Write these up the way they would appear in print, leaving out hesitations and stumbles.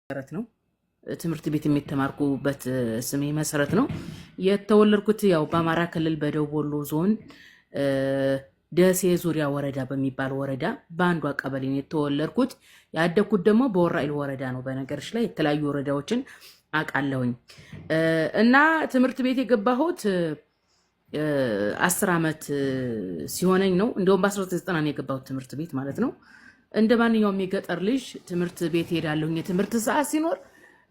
መሰረት ነው። ትምህርት ቤት የተማርኩበት ስሜ መሰረት ነው። የተወለድኩት ያው በአማራ ክልል በደቡብ ወሎ ዞን ደሴ ዙሪያ ወረዳ በሚባል ወረዳ በአንዷ ቀበሌ ነው የተወለድኩት። ያደግኩት ደግሞ በወራኢል ወረዳ ነው። በነገርሽ ላይ የተለያዩ ወረዳዎችን አውቃለሁኝ። እና ትምህርት ቤት የገባሁት 10 ዓመት ሲሆነኝ ነው። እንደውም በ1990 ነው የገባሁት ትምህርት ቤት ማለት ነው። እንደ ማንኛውም የገጠር ልጅ ትምህርት ቤት ሄዳለሁኝ። የትምህርት ሰዓት ሲኖር፣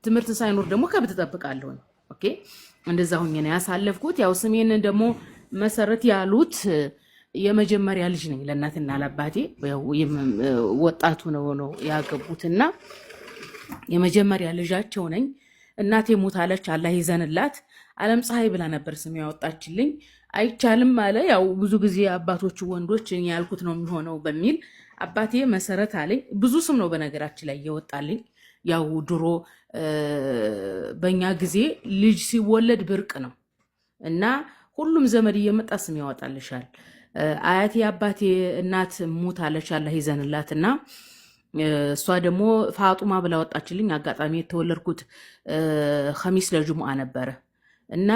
ትምህርት ሳይኖር ደግሞ ከብት እጠብቃለሁኝ። Okay፣ እንደዛ ሁኜ ነው ያሳለፍኩት። ያው ስሜን ደግሞ መሰረት ያሉት የመጀመሪያ ልጅ ነኝ ለእናትና ለአባቴ። ያው ወጣቱ ነው ያገቡትና የመጀመሪያ ልጃቸው ነኝ። እናቴ ሞታለች፣ አላህ ይዘንላት። አለም ፀሐይ ብላ ነበር ስም ያወጣችልኝ። አይቻልም አለ። ያው ብዙ ጊዜ አባቶቹ ወንዶች እኔ ያልኩት ነው የሚሆነው በሚል አባቴ መሰረት አለኝ። ብዙ ስም ነው በነገራችን ላይ እየወጣልኝ። ያው ድሮ በእኛ ጊዜ ልጅ ሲወለድ ብርቅ ነው እና ሁሉም ዘመድ እየመጣ ስም ያወጣልሻል። አያቴ አባቴ እናት ሞታለች፣ አላህ ይዘንላት እና እሷ ደግሞ ፋጡማ ብላ ወጣችልኝ። አጋጣሚ የተወለድኩት ኸሚስ ለጅሙዓ ነበረ እና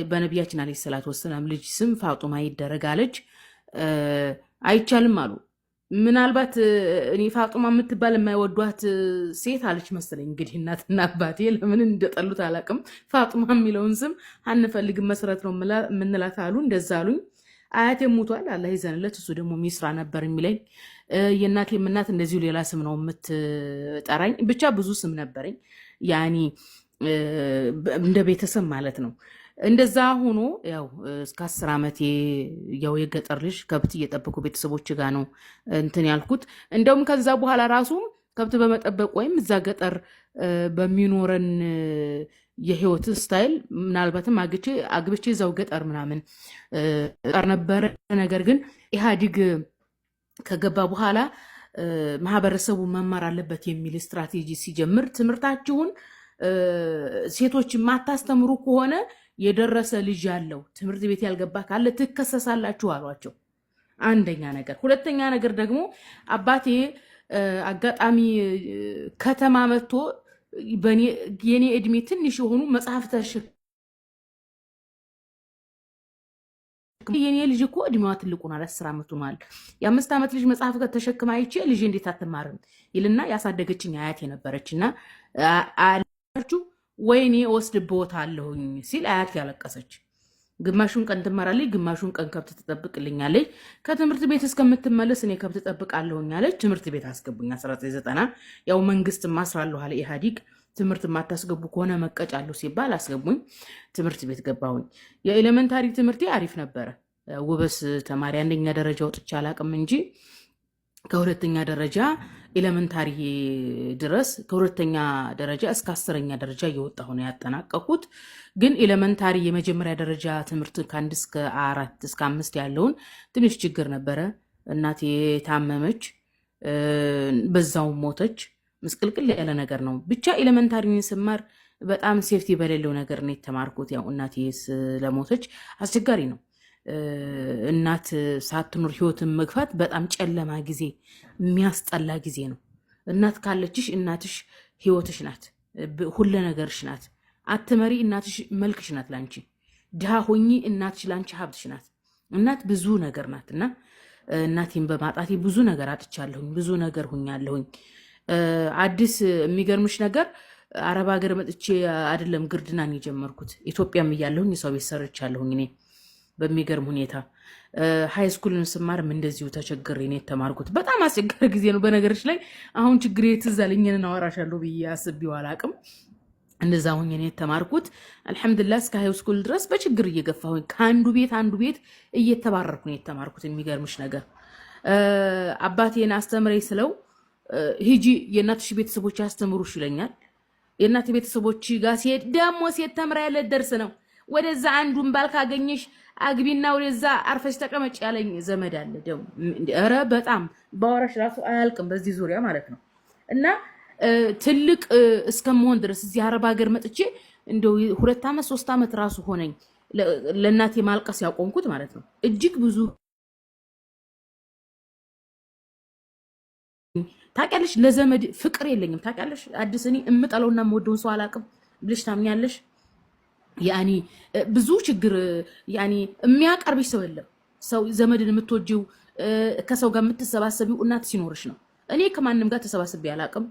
በነቢያችን ዓለይሂ ሰላቱ ወሰላም ልጅ ስም ፋጡማ ይደረጋለች። አይቻልም አሉ። ምናልባት እኔ ፋጡማ የምትባል የማይወዷት ሴት አለች መሰለኝ። እንግዲህ እናትና አባቴ ለምን እንደጠሉት አላውቅም። ፋጡማ የሚለውን ስም አንፈልግም፣ መሰረት ነው የምንላት አሉ። እንደዛ አሉኝ። አያቴ ሞቷል፣ አላህ ይዘንለት። እሱ ደግሞ ሚስራ ነበር የሚለኝ። የእናቴም እናት እንደዚሁ ሌላ ስም ነው የምትጠራኝ። ብቻ ብዙ ስም ነበረኝ፣ ያኒ እንደ ቤተሰብ ማለት ነው። እንደዛ ሆኖ ያው እስከ 10 ዓመቴ ያው የገጠር ልጅ ከብት እየጠበኩ ቤተሰቦች ጋር ነው እንትን ያልኩት። እንደውም ከዛ በኋላ ራሱ ከብት በመጠበቅ ወይም እዛ ገጠር በሚኖረን የህይወት style ምናልባትም አግብቼ እዛው ገጠር ምናምን ቀር ነበረ። ነገር ግን ኢህአዲግ ከገባ በኋላ ማህበረሰቡ መማር አለበት የሚል ስትራቴጂ ሲጀምር ትምህርታችሁን ሴቶች የማታስተምሩ ከሆነ የደረሰ ልጅ ያለው ትምህርት ቤት ያልገባ ካለ ትከሰሳላችሁ አሏቸው። አንደኛ ነገር። ሁለተኛ ነገር ደግሞ አባቴ አጋጣሚ ከተማ መጥቶ የኔ እድሜ ትንሽ የሆኑ መጽሐፍ ተሸክሞ የኔ ልጅ እኮ እድሜዋ ትልቁ ሆኗል፣ 10 ዓመቱ ሆኗል። የ5 ዓመት ልጅ መጽሐፍ ተሸክማ አይቼ ልጅ እንዴት አትማርም ይልና ያሳደገችኝ አያት የነበረች እና አላችሁ ወይኔ እወስድብዎታለሁኝ ሲል አያት ያለቀሰች። ግማሹን ቀን ትማራለች፣ ግማሹን ቀን ከብት ትጠብቅልኛለች። ከትምህርት ቤት እስከምትመለስ እኔ ከብት እጠብቃለሁኝ አለች። ትምህርት ቤት አስገቡኝ 1990። ያው መንግስት ማስራለሁ አለ ኢህአዲግ። ትምህርት የማታስገቡ ከሆነ መቀጫለሁ ሲባል አስገቡኝ። ትምህርት ቤት ገባሁኝ። የ elementary ትምህርቴ አሪፍ ነበረ። ጎበዝ ተማሪ፣ አንደኛ ደረጃ ወጥቼ አላቅም እንጂ ከሁለተኛ ደረጃ elementary ድረስ ከሁለተኛ ደረጃ እስከ 10ኛ ደረጃ እየወጣሁ ነው ያጠናቀኩት። ግን elementary የመጀመሪያ ደረጃ ትምህርት ከአንድ እስከ አራት እስከ አምስት ያለውን ትንሽ ችግር ነበረ። እናቴ ታመመች፣ በዛው ሞተች። ምስቅልቅል ያለ ነገር ነው። ብቻ elementary ን ስማር በጣም safety በሌለው ነገር ነው የተማርኩት። ያው እናቴ ስለሞተች አስቸጋሪ ነው። እናት ሳትኖር ህይወትን መግፋት በጣም ጨለማ ጊዜ፣ የሚያስጠላ ጊዜ ነው። እናት ካለችሽ እናትሽ ህይወትሽ ናት፣ ሁለ ነገርሽ ናት። አትመሪ እናትሽ መልክሽ ናት ላንቺ። ድሃ ሆኚ እናትሽ ላንቺ ሀብትሽ ናት። እናት ብዙ ነገር ናት እና እናቴን በማጣቴ ብዙ ነገር አጥቻለሁኝ፣ ብዙ ነገር ሁኛለሁኝ። አዲስ የሚገርምሽ ነገር አረብ ሀገር መጥቼ አይደለም ግርድናን የጀመርኩት፣ ኢትዮጵያም እያለሁኝ የሰው ቤት ሰርቻለሁኝ እኔ በሚገርም ሁኔታ። High school ን ስማርም እንደዚሁ ተቸግሬ ነው የተማርኩት። በጣም አስቸጋሪ ጊዜ ነው። በነገሮች ላይ አሁን ችግሬ ትዝ አለኝን አወራሻለሁ ብዬ አስቤው አላቅም። እንደዛ ሆኜ ነው የተማርኩት። አልሐምዱሊላህ እስከ high school ድረስ በችግር እየገፋሁኝ ከአንዱ ቤት አንዱ ቤት እየተባረርኩ ነው የተማርኩት። የሚገርምሽ ነገር አባቴን አስተምረኝ ስለው ሂጂ የእናትሽ ቤተሰቦች ያስተምሩሽ ይለኛል። የእናት ቤተሰቦች ጋር ሲሄድ ደግሞ ሴት ተምራ ያለ ደርስ ነው ወደዛ አንዱን ባል ካገኘሽ አግቢና ወደዛ አርፈሽ ተቀመጭ ያለኝ ዘመድ አለ። ደግሞ ኧረ በጣም ባወራሽ ራሱ አያልቅም በዚህ ዙሪያ ማለት ነው። እና ትልቅ እስከመሆን ድረስ እዚህ አረብ ሀገር መጥቼ እንደው 2 ዓመት 3 ዓመት ራሱ ሆነኝ ለእናቴ ማልቀስ ያቆምኩት ማለት ነው። እጅግ ብዙ ታውቂያለሽ፣ ለዘመድ ፍቅር የለኝም። ታውቂያለሽ፣ አዲስ እኔ እምጠለውና የምወደውን ሰው አላውቅም ብለሽ ታምኛለሽ? ያኒ ብዙ ችግር ያኒ የሚያቀርብሽ ሰው የለም። ሰው ዘመድን የምትወጂው ከሰው ጋር የምትሰባሰቢው እናት ሲኖርሽ ነው። እኔ ከማንም ጋር ተሰባስቤ አላውቅም።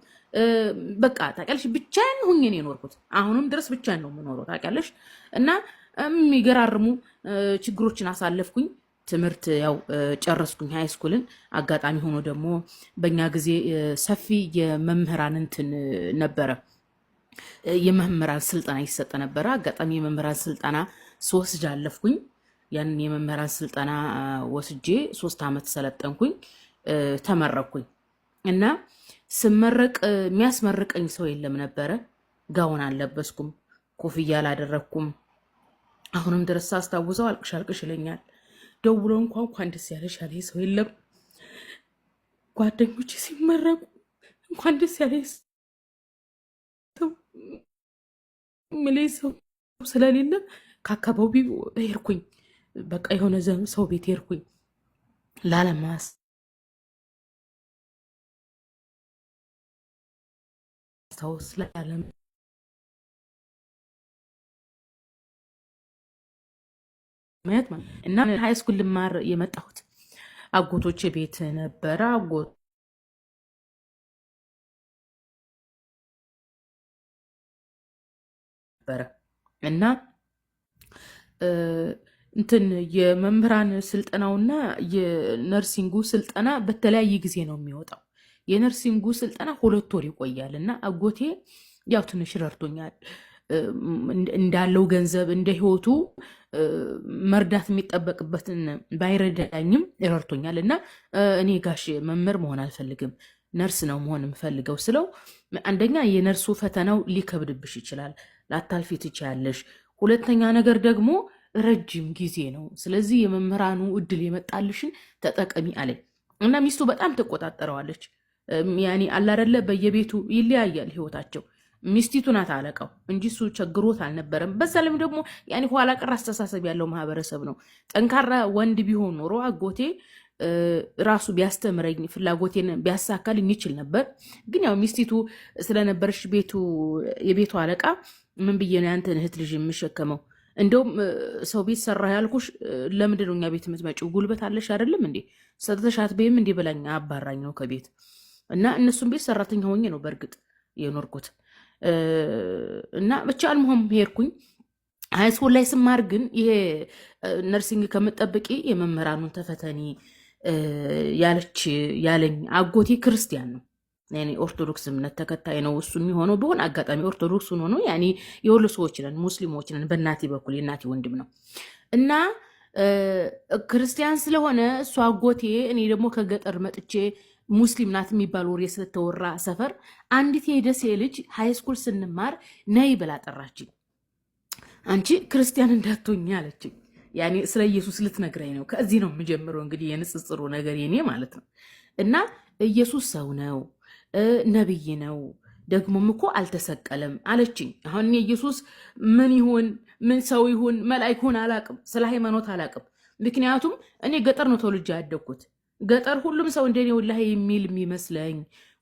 በቃ ታውቂያለሽ፣ ብቻዬን ሁኜ ነው የኖርኩት። አሁንም ድረስ ብቻዬን ነው የምኖረው ታውቂያለሽ። እና የሚገራርሙ ችግሮችን አሳለፍኩኝ። ትምህርት ያው ጨረስኩኝ high school ን። አጋጣሚ ሆኖ ደግሞ በእኛ ጊዜ ሰፊ የመምህራን እንትን ነበረ፣ የመምህራን ስልጠና ይሰጥ ነበረ። አጋጣሚ የመምህራን ስልጠና ስወስድ አለፍኩኝ። ያንን የመምህራን ስልጠና ወስጄ 3 ዓመት ሰለጠንኩኝ፣ ተመረቅኩኝ። እና ስመረቅ የሚያስመርቀኝ ሰው የለም ነበረ። ጋውን አልለበስኩም፣ ኮፍያ አላደረግኩም። አሁንም ድረስ ሳስታውሰው አልቅሽ አልቅሽ ይለኛል። ደውሎ እንኳ እንኳን ደስ ያለሽ ያለኝ ሰው የለም። ጓደኞች ሲመረቁ እንኳን ደስ ያለኝ ሰው የሚለኝ ሰው ስለሌለ ከአካባቢው ሄድኩኝ። በቃ የሆነ ሰው ቤት ሄድኩኝ ላለማስታወስ ላለማየት ማለት እና high school ልማር የመጣሁት አጎቶቼ ቤት ነበረ። አጎት ነበረ እና እንትን የመምህራን ስልጠናውና የነርሲንጉ ስልጠና በተለያየ ጊዜ ነው የሚወጣው። የነርሲንጉ ስልጠና 2 ወር ይቆያል እና አጎቴ ያው ትንሽ ረድቶኛል። እንዳለው ገንዘብ እንደ ህይወቱ መርዳት የሚጠበቅበትን ባይረዳኝም ረድቶኛል። እና እኔ ጋሽ መምህር መሆን አልፈልግም፣ ነርስ ነው መሆን የምፈልገው ስለው፣ አንደኛ የነርሱ ፈተናው ሊከብድብሽ ይችላል፣ ላታልፊ ትችያለሽ። ሁለተኛ ነገር ደግሞ ረጅም ጊዜ ነው። ስለዚህ የመምህራኑ እድል የመጣልሽን ተጠቀሚ አለኝ። እና ሚስቱ በጣም ትቆጣጠረዋለች። ያኔ አላደለ በየቤቱ ይለያያል ህይወታቸው። ሚስቲቱ ናት አለቃው እንጂ እሱ ቸግሮት አልነበረም። በዛ ላይም ደግሞ ያኔ ኋላ ቀር አስተሳሰብ ያለው ማህበረሰብ ነው። ጠንካራ ወንድ ቢሆን ኖሮ አጎቴ ራሱ ቢያስተምረኝ ፍላጎቴን ቢያሳካልኝ ይችል ነበር። ግን ያው ሚስቲቱ ስለነበረች ቤቱ የቤቱ አለቃ ምን ብዬ ነው ያንተን እህት ልጅ የምሸከመው? እንደውም ሰው ቤት ሰራ ያልኩሽ ለምንድን ነው እኛ ቤት የምትመጪው? ጉልበት አለሽ አይደለም እንዴ? ሰጥተሻት በይም እንዲህ ብላኝ አባራኝ ነው ከቤት። እና እነሱም ቤት ሰራተኛ ሆኜ ነው በእርግጥ የኖርኩት። እና ብቻ አልመሆም ሄድኩኝ። high school ላይ ስማር ግን ይሄ nursing ከምጠብቂ የመምህራኑን ተፈተኒ ያለች ያለኝ አጎቴ ክርስቲያን ነው። ያኔ ኦርቶዶክስ እምነት ተከታይ ነው። እሱ የሚሆነው በሆነ አጋጣሚ ኦርቶዶክስ ሆኖ ነው። ያኔ የወሎ ሰዎች ነን፣ ሙስሊሞች ነን። በእናቴ በኩል የእናቴ ወንድም ነው እና ክርስቲያን ስለሆነ እሱ አጎቴ፣ እኔ ደግሞ ከገጠር መጥቼ ሙስሊም ናት የሚባል ወሬ ስለተወራ ሰፈር አንዲት የደሴ ልጅ high school ስንማር ነይ ብላ ጠራችኝ። አንቺ ክርስቲያን እንዳትሆኝ አለችኝ። ያኔ ስለ ኢየሱስ ልትነግረኝ ነው። ከዚህ ነው የምጀምረው እንግዲህ የንጽጽሩ ነገር የኔ ማለት ነው። እና ኢየሱስ ሰው ነው፣ ነብይ ነው፣ ደግሞም እኮ አልተሰቀለም አለችኝ። አሁን እኔ ኢየሱስ ምን ይሁን ምን ሰው ይሁን መልአክ ይሁን አላቅም፣ ስለ ሃይማኖት አላቅም። ምክንያቱም እኔ ገጠር ነው ተወልጄ ያደግኩት። ገጠር ሁሉም ሰው እንደኔ ወላሂ የሚል የሚመስለኝ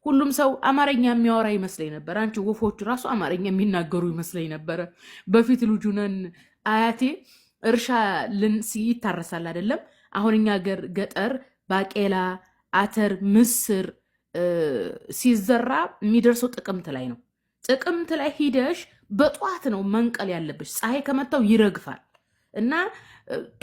ሁሉም ሰው አማርኛ የሚያወራ ይመስለኝ ነበር። አንቺ ወፎቹ ራሱ አማርኛ የሚናገሩ ይመስለኝ ነበረ። በፊት ልጁ ነን አያቴ እርሻ ይታረሳል አይደለም? አሁን እኛ ገጠር ባቄላ፣ አተር፣ ምስር ሲዘራ የሚደርሰው ጥቅምት ላይ ነው። ጥቅምት ላይ ሂደሽ በጧት ነው መንቀል ያለብሽ። ፀሐይ ከመታው ይረግፋል። እና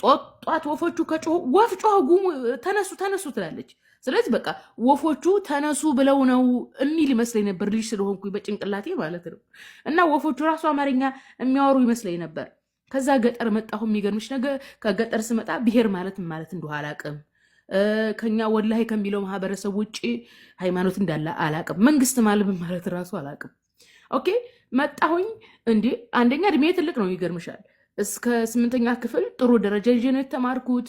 ጧት ወፎቹ ከጮሁ ወፍ ጮኸ ጉሙ ተነሱ ተነሱ ትላለች። ስለዚህ በቃ ወፎቹ ተነሱ ብለው ነው የሚል ይመስለኝ ነበር፣ ልጅ ስለሆንኩ በጭንቅላቴ ማለት ነው። እና ወፎቹ ራሱ አማርኛ የሚያወሩ ይመስለኝ ነበር። ከዛ ገጠር መጣሁ። የሚገርምሽ ነገር ከገጠር ስመጣ ብሔር ማለት ማለት እንደሆነ አላቅም። ከኛ ወላሂ ከሚለው ማህበረሰብ ውጭ ሃይማኖት እንዳለ አላቅም። መንግስት ማለት ምን ማለት ራሱ አላቅም። okay መጣሁኝ። እንዴ አንደኛ እድሜ ትልቅ ነው ይገርምሻል። እስከ ስምንተኛ ክፍል ጥሩ ደረጃ ይዤ ነው የተማርኩት።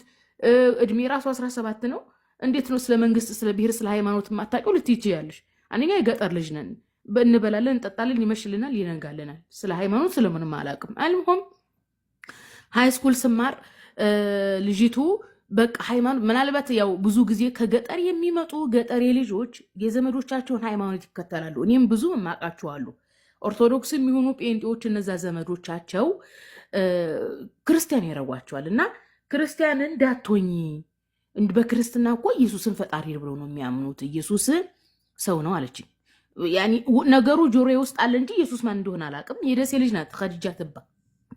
እድሜ ራሱ 17 ነው። እንዴት ነው ስለ መንግስት፣ ስለ ብሔር፣ ስለ ሃይማኖት የማታውቂው ልትይ ትችያለሽ። አንደኛ የገጠር ልጅ ነን። እንበላለን፣ እንጠጣለን፣ ይመሽልናል፣ ይነጋልናል። ስለ ሃይማኖት ስለምንም አላውቅም። አልሆም high school ስማር ልጅቱ በቃ ሃይማኖት ምናልባት ያው ብዙ ጊዜ ከገጠር የሚመጡ ገጠሬ ልጆች የዘመዶቻቸውን ሃይማኖት ይከተላሉ። እኔም ብዙ እማውቃቸው አሉ። ኦርቶዶክስም የሚሆኑ ጴንጤዎች እነዛ ዘመዶቻቸው ክርስቲያን ያረጓቸዋል። እና ክርስቲያን እንዳትሆኚ፣ በክርስትና እኮ ኢየሱስን ፈጣሪ ብሎ ነው የሚያምኑት፣ ኢየሱስ ሰው ነው አለችኝ። ያኒ ነገሩ ጆሮዬ ውስጥ አለ እንጂ ኢየሱስ ማን እንደሆነ አላውቅም። የደሴ ልጅ ናት፣ ከድጃ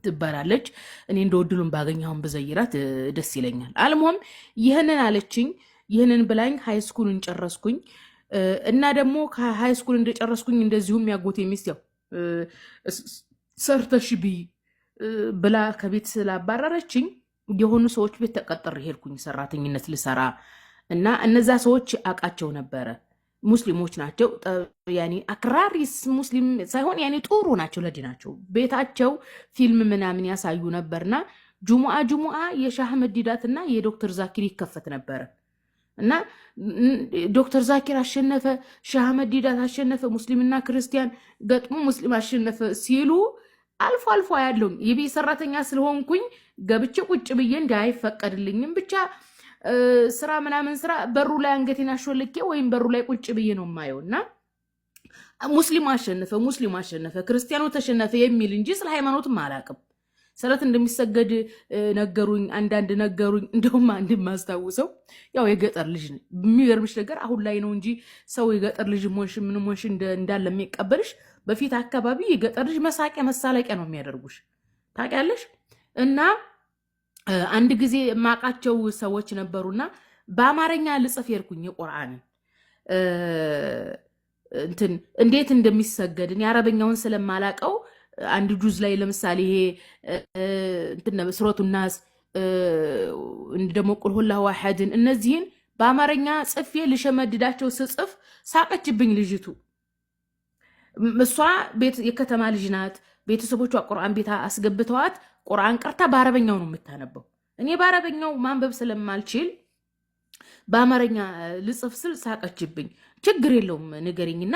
ትባላለች። እኔ እንደ ወድሉን ባገኝ አሁን ብዘይራት ደስ ይለኛል። አልሞም ይህንን አለችኝ። ይህንን ብላኝ high school ን ጨረስኩኝ። እና ደግሞ ከ high school እንደጨረስኩኝ እንደዚሁም ያጎቴ ሚስት ያው ሰርተሽ ብይ ብላ ከቤት ስላባረረችኝ የሆኑ ሰዎች ቤት ተቀጥሬ ሄድኩኝ ሰራተኝነት ልሰራ። እና እነዛ ሰዎች አውቃቸው ነበረ። ሙስሊሞች ናቸው። ያኔ አክራሪስ ሙስሊም ሳይሆን ያኔ ጥሩ ናቸው፣ ለዲናቸው። ቤታቸው ፊልም ምናምን ያሳዩ ነበርና ጁሙአ ጁሙአ የሻህ አህመድ ዲዳትና የዶክተር ዛኪር ይከፈት ነበረ። እና ዶክተር ዛኪር አሸነፈ፣ ሻህ አህመድ ዲዳት አሸነፈ፣ ሙስሊምና ክርስቲያን ገጥሞ ሙስሊም አሸነፈ ሲሉ አልፎ አልፎ አያለሁኝ። የቤት ሰራተኛ ስለሆንኩኝ ገብቼ ቁጭ ብዬ እንዳይፈቀድልኝም ብቻ ስራ ምናምን ስራ በሩ ላይ አንገቴን አሾልኬ ወይም በሩ ላይ ቁጭ ብዬ ነው የማየው። እና ሙስሊሙ አሸነፈ፣ ሙስሊሙ አሸነፈ፣ ክርስቲያኑ ተሸነፈ የሚል እንጂ ስለ ሃይማኖትም አላውቅም። ሰላት እንደሚሰገድ ነገሩኝ፣ አንዳንድ ነገሩኝ። እንደውም አንድ የማስታውሰው ያው የገጠር ልጅ ነኝ። የሚገርምሽ ነገር አሁን ላይ ነው እንጂ ሰው የገጠር ልጅ ሆንሽ ምንም ሆንሽ እንዳለ የሚቀበልሽ፣ በፊት አካባቢ የገጠር ልጅ መሳቂያ መሳለቂያ ነው የሚያደርጉሽ፣ ታውቂያለሽ። እና አንድ ጊዜ የማውቃቸው ሰዎች ነበሩና በአማርኛ ልጽፍ ሄድኩኝ የቁርአንን እንትን እንዴት እንደሚሰገድ። እኔ አረበኛውን ስለማላቀው አንድ ጁዝ ላይ ለምሳሌ ይሄ እንትን ሱረቱ ናስ ደግሞ ቁል ሁላሁ አሐድን እነዚህን በአማርኛ ጽፌ ልሸመድዳቸው ስጽፍ ሳቀችብኝ ልጅቱ። እሷ ቤት የከተማ ልጅ ናት። ቤተሰቦቿ ቁርአን ቤት አስገብተዋት ቁርአን ቀርታ በአረበኛው ነው የምታነበው። እኔ በአረበኛው ማንበብ ስለማልችል በአማርኛ ልጽፍ ስል ሳቀችብኝ። ችግር የለውም ንገሪኝና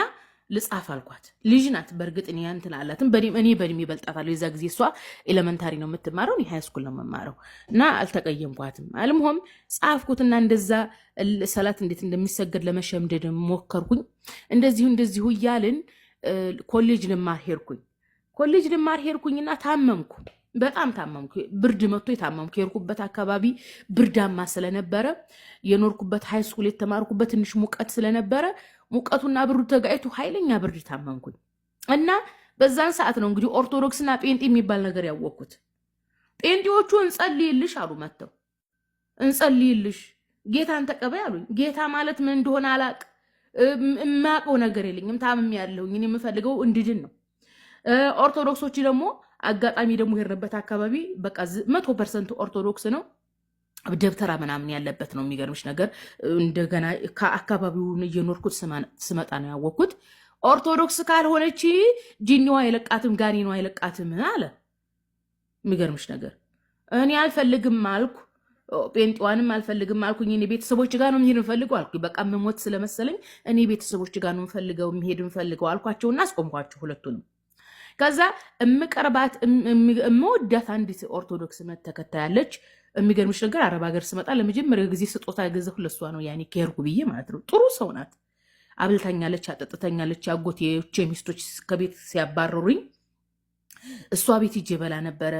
ልጻፍ አልኳት። ልጅ ናት በእርግጥ እኔ እንትን አላትም፣ እኔ በእድሜ እበልጣታለሁ። የዛ ጊዜ እሷ elementary ነው የምትማረው፣ እኔ high school ነው የምማረው እና አልተቀየምኳትም። አልምሆም ጻፍኩትና እንደዛ ሰላት እንዴት እንደሚሰገድ ለመሸምደድ ሞከርኩኝ። እንደዚሁ እንደዚሁ እያልን ኮሌጅ ልማር ሄድኩኝ። ኮሌጅ ልማር ሄድኩኝና ታመምኩ። በጣም ታመምኩ። ብርድ መጥቶ የታመምኩ። የሄድኩበት አካባቢ ብርዳማ ስለነበረ፣ የኖርኩበት high school የተማርኩበት ትንሽ ሙቀት ስለነበረ ሙቀቱና ብርዱ ተጋጭቶ ኃይለኛ ብርድ ታመምኩኝ። እና በዛን ሰዓት ነው እንግዲህ ኦርቶዶክስና ጴንጤ የሚባል ነገር ያወቅኩት። ጴንጤዎቹ እንጸልይልሽ አሉ፣ መጥተው እንጸልይልሽ ጌታን ተቀበይ አሉኝ። ጌታ ማለት ምን እንደሆነ አላቅ፣ የማውቀው ነገር የለኝም። ታምሜ ያለሁኝ እኔ የምፈልገው እንድድን ነው። ኦርቶዶክሶች ደግሞ አጋጣሚ ደግሞ የሄድንበት አካባቢ በቃ 100% ኦርቶዶክስ ነው። ደብተራ ምናምን ያለበት ነው። የሚገርምሽ ነገር እንደገና ከአካባቢውን እየኖርኩት ስመጣ ነው ያወቅኩት። ኦርቶዶክስ ካልሆነች ጂኒዋ አይለቃትም፣ ጋኔኗ አይለቃትም አለ። የሚገርምሽ ነገር እኔ አልፈልግም አልኩ። ጴንጤዋንም አልፈልግም አልኩኝ። እኔ ቤተሰቦች ጋር ነው መሄድ የምፈልገው አልኩኝ። በቃ መሞት ስለመሰለኝ እኔ ቤተሰቦች ጋር ነው የምፈልገው መሄድ የምፈልገው አልኳቸውና አስቆምኳቸው ሁለቱንም። ከዛ እምቀርባት እምወዳት አንዲት ኦርቶዶክስ እምነት ተከታይ አለች። የሚገርምሽ ነገር አረብ ሀገር ስመጣ ለመጀመሪያ ጊዜ ስጦታ የገዛሁ ለእሷ ነው። ያኔ ከሄድኩ ብዬ ማለት ነው። ጥሩ ሰው ናት። አብልታኛለች፣ አጠጥታኛለች። አጎቴዎቼ ሚስቶች ከቤት ሲያባረሩኝ እሷ ቤት ሂጄ በላ ነበረ።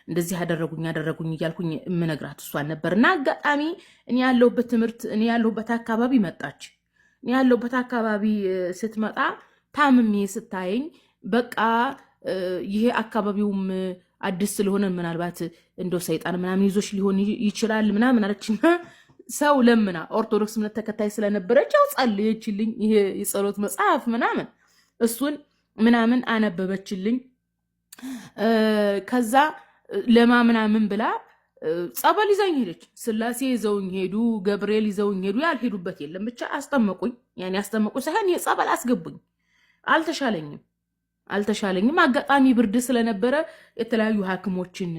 እንደዚህ አደረጉኝ አደረጉኝ እያልኩኝ የምነግራት እሷን ነበር። እና አጋጣሚ እኔ ያለሁበት ትምህርት እኔ ያለሁበት አካባቢ መጣች። እኔ ያለሁበት አካባቢ ስትመጣ ታምሜ ስታየኝ በቃ ይሄ አካባቢውም አዲስ ስለሆነ ምናልባት እንደው ሰይጣን ምናምን ይዞሽ ሊሆን ይችላል ምናምን አለችና ሰው ለምና ኦርቶዶክስ እምነት ተከታይ ስለነበረች ያው ጸለየችልኝ። ይሄ የጸሎት መጽሐፍ ምናምን እሱን ምናምን አነበበችልኝ። ከዛ ለማምናምን ብላ ጸበል ይዛኝ ሄደች። ስላሴ ይዘውኝ ሄዱ፣ ገብርኤል ይዘውኝ ሄዱ። ያልሄዱበት የለም። ብቻ አስጠመቁኝ። ያኔ አስጠመቁኝ ሳይሆን የጸበል አስገቡኝ። አልተሻለኝም አልተሻለኝም። አጋጣሚ ብርድ ስለነበረ የተለያዩ ሐኪሞችን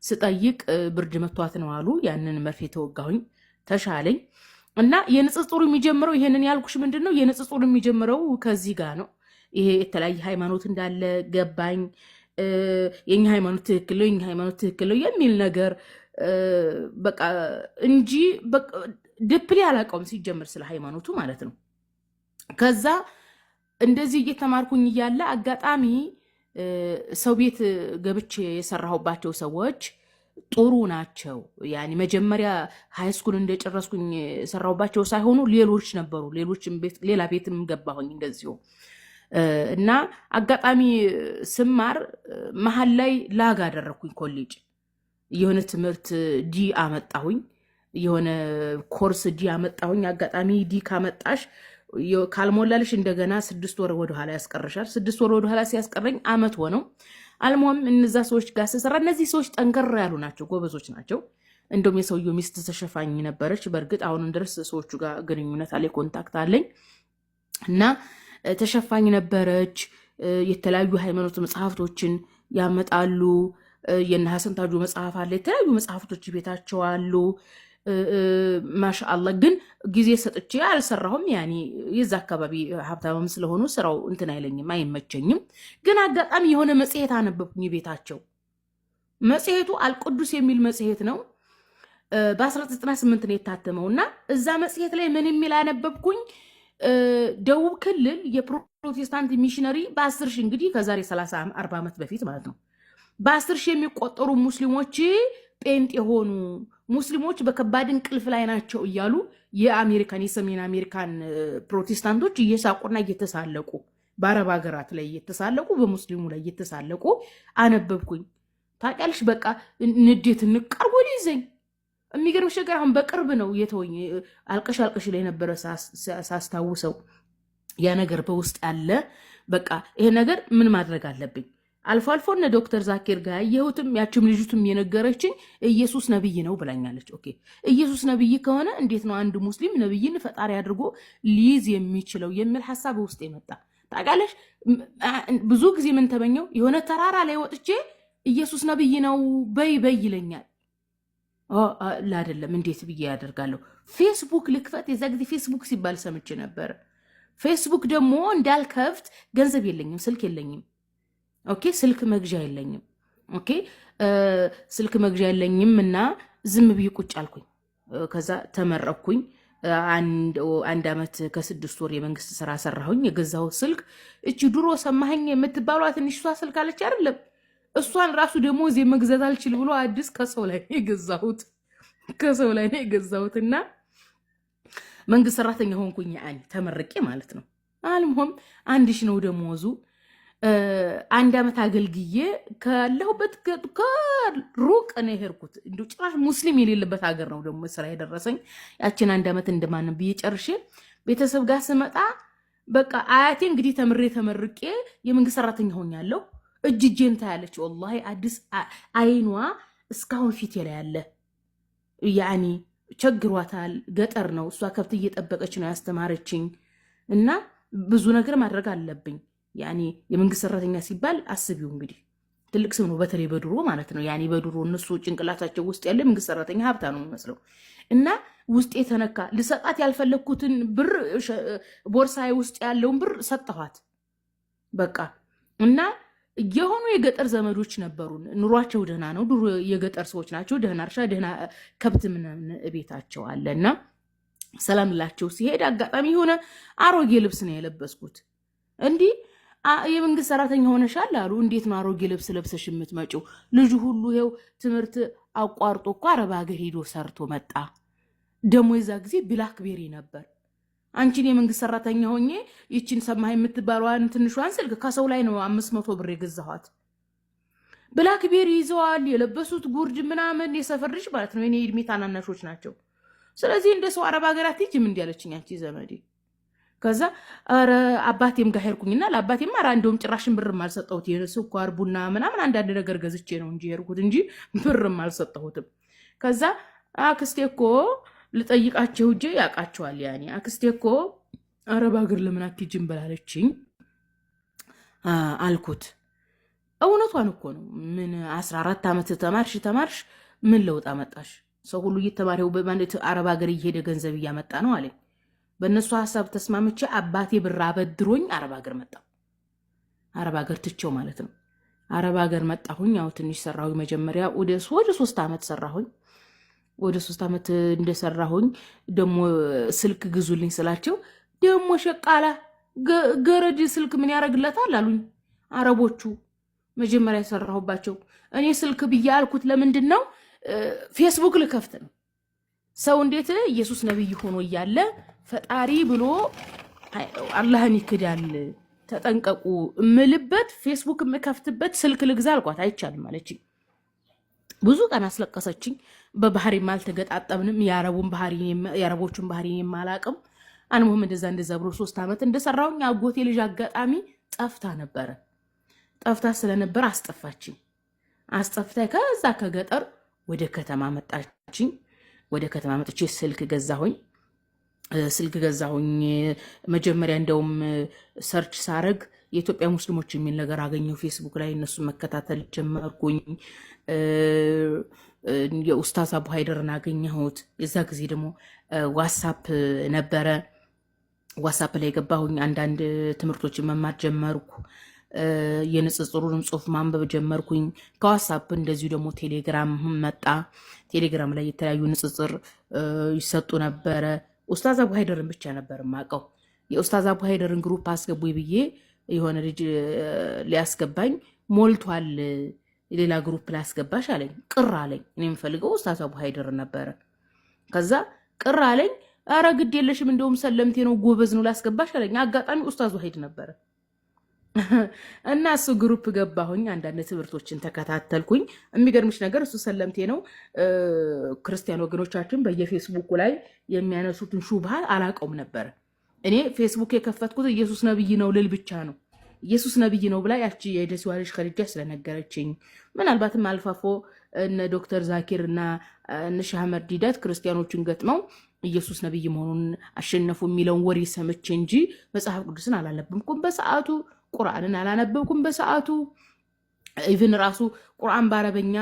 ስጠይቅ ብርድ መቷት ነው አሉ። ያንን መርፌ ተወጋሁኝ፣ ተሻለኝ። እና የንጽጽሩ የሚጀምረው ይሄንን ያልኩሽ ምንድን ነው የንጽጽሩ የሚጀምረው ከዚህ ጋር ነው። ይሄ የተለያየ ሃይማኖት እንዳለ ገባኝ። የኛ ሃይማኖት ትክክል ነው፣ የኛ ሃይማኖት ትክክል ነው የሚል ነገር በቃ እንጂ deeply አላውቀውም ሲጀምር ስለ ሃይማኖቱ ማለት ነው። ከዛ እንደዚህ እየተማርኩኝ እያለ አጋጣሚ ሰው ቤት ገብቼ የሰራሁባቸው ሰዎች ጥሩ ናቸው። ያኔ መጀመሪያ high school እንደጨረስኩኝ የሰራሁባቸው ሳይሆኑ ሌሎች ነበሩ። ሌሎችም ቤት ሌላ ቤትም ገባሁኝ እንደዚሁ እና አጋጣሚ ስማር መሀል ላይ lag አደረግኩኝ። ኮሌጅ የሆነ ትምህርት D አመጣሁኝ። የሆነ course D አመጣሁኝ። አጋጣሚ D ካመጣሽ ካልሞላልሽ እንደገና 6 ወር ወደኋላ ያስቀርሻል። 6 ወር ወደኋላ ሲያስቀረኝ አመት ሆነው። አልሞም እነዛ ሰዎች ጋር ስሰራ እነዚህ ሰዎች ጠንከር ያሉ ናቸው፣ ጎበዞች ናቸው። እንደውም የሰውየው ሚስት ተሸፋኝ ነበረች። በእርግጥ አሁንም ድረስ ሰዎቹ ጋር ግንኙነት አለ፣ contact አለኝ እና ተሸፋኝ ነበረች። የተለያዩ ሃይማኖት መጽሐፍቶችን ያመጣሉ። የነ ሀሰን ታጁ መጽሐፍ አለ። የተለያዩ መጽሐፍቶች ቤታቸው አሉ። ማሻአላ ግን ጊዜ ሰጥቼ አልሰራሁም። ያኔ የዛ አካባቢ ሀብታምም ስለሆኑ ስራው እንትን አይለኝም፣ አይመቸኝም። ግን አጋጣሚ የሆነ መጽሔት አነበብኩኝ ቤታቸው። መጽሔቱ አልቅዱስ የሚል መጽሔት ነው። በ1998 ነው የታተመው እና እዛ መጽሔት ላይ ምን የሚል አነበብኩኝ? ደቡብ ክልል የፕሮቴስታንት ሚሽነሪ በ10,000፣ እንግዲህ ከዛሬ 30 40 ዓመት በፊት ማለት ነው፣ በ10,000 የሚቆጠሩ ሙስሊሞች ጴንጤ የሆኑ ሙስሊሞች በከባድ እንቅልፍ ላይ ናቸው እያሉ የአሜሪካን የሰሜን አሜሪካን ፕሮቴስታንቶች እየሳቁና እየተሳለቁ፣ በአረብ ሀገራት ላይ እየተሳለቁ፣ በሙስሊሙ ላይ እየተሳለቁ አነበብኩኝ። ታውቂያለሽ፣ በቃ ንዴት እንቀርቦ ሊይዘኝ። የሚገርምሽ ነገር አሁን በቅርብ ነው የተወኝ። አልቀሽ አልቀሽ ላይ ነበረ ሳስታውሰው ያ ነገር በውስጥ ያለ። በቃ ይሄ ነገር ምን ማድረግ አለብኝ? አልፎ አልፎ እነ ዶክተር ዛኪር ጋር ያየሁትም ያችም ልጅቱም የነገረችኝ ኢየሱስ ነብይ ነው ብላኛለች። Okay፣ ኢየሱስ ነብይ ከሆነ እንዴት ነው አንድ ሙስሊም ነብይን ፈጣሪ አድርጎ ሊይዝ የሚችለው የሚል ሀሳብ ውስጥ የመጣ ታውቃለሽ። ብዙ ጊዜ ምን ተመኘው፣ የሆነ ተራራ ላይ ወጥቼ ኢየሱስ ነብይ ነው በይ በይ ይለኛል። አይደለም፣ እንዴት ብዬ ያደርጋለሁ? ፌስቡክ ልክፈት። የዛ ጊዜ ፌስቡክ ሲባል ሰምቼ ነበር። ፌስቡክ ደግሞ እንዳልከፍት ገንዘብ የለኝም፣ ስልክ የለኝም። Okay፣ ስልክ መግዣ የለኝም። Okay፣ ስልክ መግዣ የለኝም እና ዝም ብዬ ቁጭ አልኩኝ። ከዛ ተመረኩኝ። አንድ ዓመት ከ6 ወር የመንግስት ስራ ሰራሁኝ። የገዛሁት ስልክ እቺ ድሮ ሰማኸኝ የምትባሏ ትንሿ ስልክ አለች አይደለም? እሷን ራሱ ደሞዝ መግዛት አልችል ብሎ አዲስ ከሰው ላይ ነው የገዛሁት፣ ከሰው ላይ ነው የገዛሁት እና መንግስት ሰራተኛ ሆንኩኝ። ያኔ ተመርቄ ማለት ነው። አልሞም 1,000 ነው ደሞዙ። አንድ ዓመት አገልግዬ ካለሁበት ከሩቅ ነው የሄድኩት። እንዲሁ ጭራሽ ሙስሊም የሌለበት ሀገር ነው ደግሞ ስራ የደረሰኝ። ያችን አንድ ዓመት እንደማንም ብዬ ጨርሼ ቤተሰብ ጋር ስመጣ በቃ አያቴ እንግዲህ ተምሬ ተመርቄ የመንግስት ሰራተኛ ሆኛለሁ። እጅ እጄን ታያለች። ወላሂ አዲስ አይኗ እስካሁን ፊቴ ላይ አለ። ያኒ ቸግሯታል። ገጠር ነው፣ እሷ ከብት እየጠበቀች ነው ያስተማረችኝ እና ብዙ ነገር ማድረግ አለብኝ። ያኒ የመንግስት ሰራተኛ ሲባል አስቢው እንግዲህ ትልቅ ስም ነው፣ በተለይ በድሮ ማለት ነው። ያኒ በድሮ እነሱ ጭንቅላታቸው ውስጥ ያለ የመንግስት ሰራተኛ ሀብታ ነው የሚመስለው እና ውስጥ የተነካ ልሰጣት ያልፈለግኩትን ብር፣ ቦርሳዬ ውስጥ ያለውን ብር ሰጠኋት። በቃ እና የሆኑ የገጠር ዘመዶች ነበሩን። ኑሯቸው ደህና ነው። ድሮ የገጠር ሰዎች ናቸው። ደህና እርሻ፣ ደህና ከብት ምናምን ቤታቸው አለ እና ሰላም ላቸው ሲሄድ አጋጣሚ የሆነ አሮጌ ልብስ ነው የለበስኩት። እንዲህ የመንግስት ሰራተኛ ሆነሻል አሉ። እንዴት ነው አሮጌ ልብስ ለብሰሽ የምትመጪው? ልጁ ሁሉ ይኸው ትምህርት አቋርጦ እኮ አረብ ሀገር ሄዶ ሰርቶ መጣ። ደግሞ የዛ ጊዜ BlackBerry ነበር። አንቺን የመንግስት ሰራተኛ ሆኜ ይችን ሰማህ የምትባለዋን ትንሿን ስልክ ከሰው ላይ ነው 500 ብር የገዛኋት። BlackBerry ይዘዋል። የለበሱት ጉርድ ምናምን የሰፈር ልጅ ማለት ነው። የኔ እድሜ ታናናሾች ናቸው። ስለዚህ እንደ ሰው አረብ ሀገር አትሄጂም እንዲህ አለችኝ አንቺ ዘመዴ። ከዛ ኧረ አባቴም ጋር ሄድኩኝና ለአባቴም ኧረ እንደውም ጭራሽን ብርም አልሰጠሁት። ስኳር፣ ቡና ምናምን አንዳንድ ነገር ገዝቼ ነው እንጂ የሄድኩት እንጂ ብርም አልሰጠሁትም። ከዛ አክስቴ እኮ ልጠይቃቸው እጄ ያውቃቸዋል። ያኔ አክስቴ እኮ አረብ ሀገር ለምን አትሄጂም ብላለችኝ አልኩት። እውነቷን እኮ ነው። ምን 14 ዓመት ተማርሽ ተማርሽ ምን ለውጥ አመጣሽ? ሰው ሁሉ እየተማሪው በማለት አረብ ሀገር እየሄደ ገንዘብ እያመጣ ነው አለኝ። በእነሱ ሀሳብ ተስማምቼ አባቴ ብር አበድሮኝ አረብ ሀገር መጣሁ። አረብ ሀገር ትቼው ማለት ነው። አረብ ሀገር መጣሁኝ። ያው ትንሽ ሰራሁኝ። መጀመሪያ ወደ 3 ዓመት ሰራሁኝ። ወደ 3 ዓመት እንደሰራሁኝ ደግሞ ስልክ ግዙልኝ ስላቸው ደግሞ ሸቃላ ገረድ ስልክ ምን ያደርግለታል አሉኝ አረቦቹ። መጀመሪያ የሰራሁባቸው እኔ ስልክ ብዬ አልኩት። ለምንድን ነው? ፌስቡክ ልከፍት ነው። ሰው እንዴት ኢየሱስ ነቢይ ሆኖ እያለ ፈጣሪ ብሎ አላህን ይክዳል? ተጠንቀቁ እምልበት ፌስቡክ የምከፍትበት ስልክ ልግዛ አልኳት። አይቻልም አለችኝ። ብዙ ቀን አስለቀሰችኝ። በባህሪም አልተገጣጠምንም። የአረቦቹን ባህሪ የማላቅም አንሞም እንደዛ እንደዛ ብሎ 3 ዓመት እንደሰራሁኝ አጎቴ ልጅ አጋጣሚ ጠፍታ ነበረ። ጠፍታ ስለነበረ አስጠፋችኝ። አስጠፍታ ከዛ ከገጠር ወደ ከተማ መጣችኝ። ወደ ከተማ መጥቼ ስልክ ገዛሁኝ። ስልክ ገዛሁኝ። መጀመሪያ እንደውም search ሳረግ የኢትዮጵያ ሙስሊሞች የሚል ነገር አገኘሁ ፌስቡክ ላይ። እነሱን መከታተል ጀመርኩኝ። የኡስታዝ አቡ ሀይደርን አገኘሁት። የዛ ጊዜ ደግሞ ዋትሳፕ ነበረ። ዋትሳፕ ላይ የገባሁኝ አንዳንድ ትምህርቶችን መማር ጀመርኩ። የንጽጽሩንም ጽሁፍ ማንበብ ጀመርኩኝ። ከዋትሳፕ እንደዚሁ ደግሞ ቴሌግራም መጣ። ቴሌግራም ላይ የተለያዩ ንጽጽር ይሰጡ ነበረ። ኡስታዝ አቡ ሀይደርን ብቻ ነበር የማውቀው። የኡስታዝ አቡ ሀይደርን group አስገቡኝ ብዬ የሆነ ልጅ ሊያስገባኝ ሞልቷል፣ ሌላ group ላስገባሽ አለኝ። ቅር አለኝ። እኔ የምፈልገው ኡስታዝ አቡ ሀይደርን ነበረ። ከዛ ቅር አለኝ። ኧረ ግድ የለሽም እንደውም ሰለምቴ ነው ጎበዝ ነው ላስገባሽ አለኝ። አጋጣሚ ኡስታዝ ዋሂድ ነበረ እና እሱ group ገባሁኝ። አንዳንድ ትምህርቶችን ተከታተልኩኝ። የሚገርምሽ ነገር እሱ ሰለምቴ ነው። ክርስቲያን ወገኖቻችን በየፌስቡኩ ላይ የሚያነሱትን ሹብሃ አላውቀውም ነበረ። እኔ ፌስቡክ የከፈትኩት ኢየሱስ ነብይ ነው ልል ብቻ ነው። ኢየሱስ ነብይ ነው ብላ ያቺ የደሴዋ ልጅ ከልጃ ስለነገረችኝ ምናልባትም አልፋፎ እነ ዶክተር ዛኪር እና እነ ሻህ አህመድ ዲዳት ክርስቲያኖችን ገጥመው ኢየሱስ ነብይ መሆኑን አሸነፉ የሚለውን ወሬ ሰምቼ እንጂ መጽሐፍ ቅዱስን አላነበብኩም በሰዓቱ፣ ቁርአንን አላነበብኩም በሰዓቱ። Even ራሱ ቁርአን በአረበኛ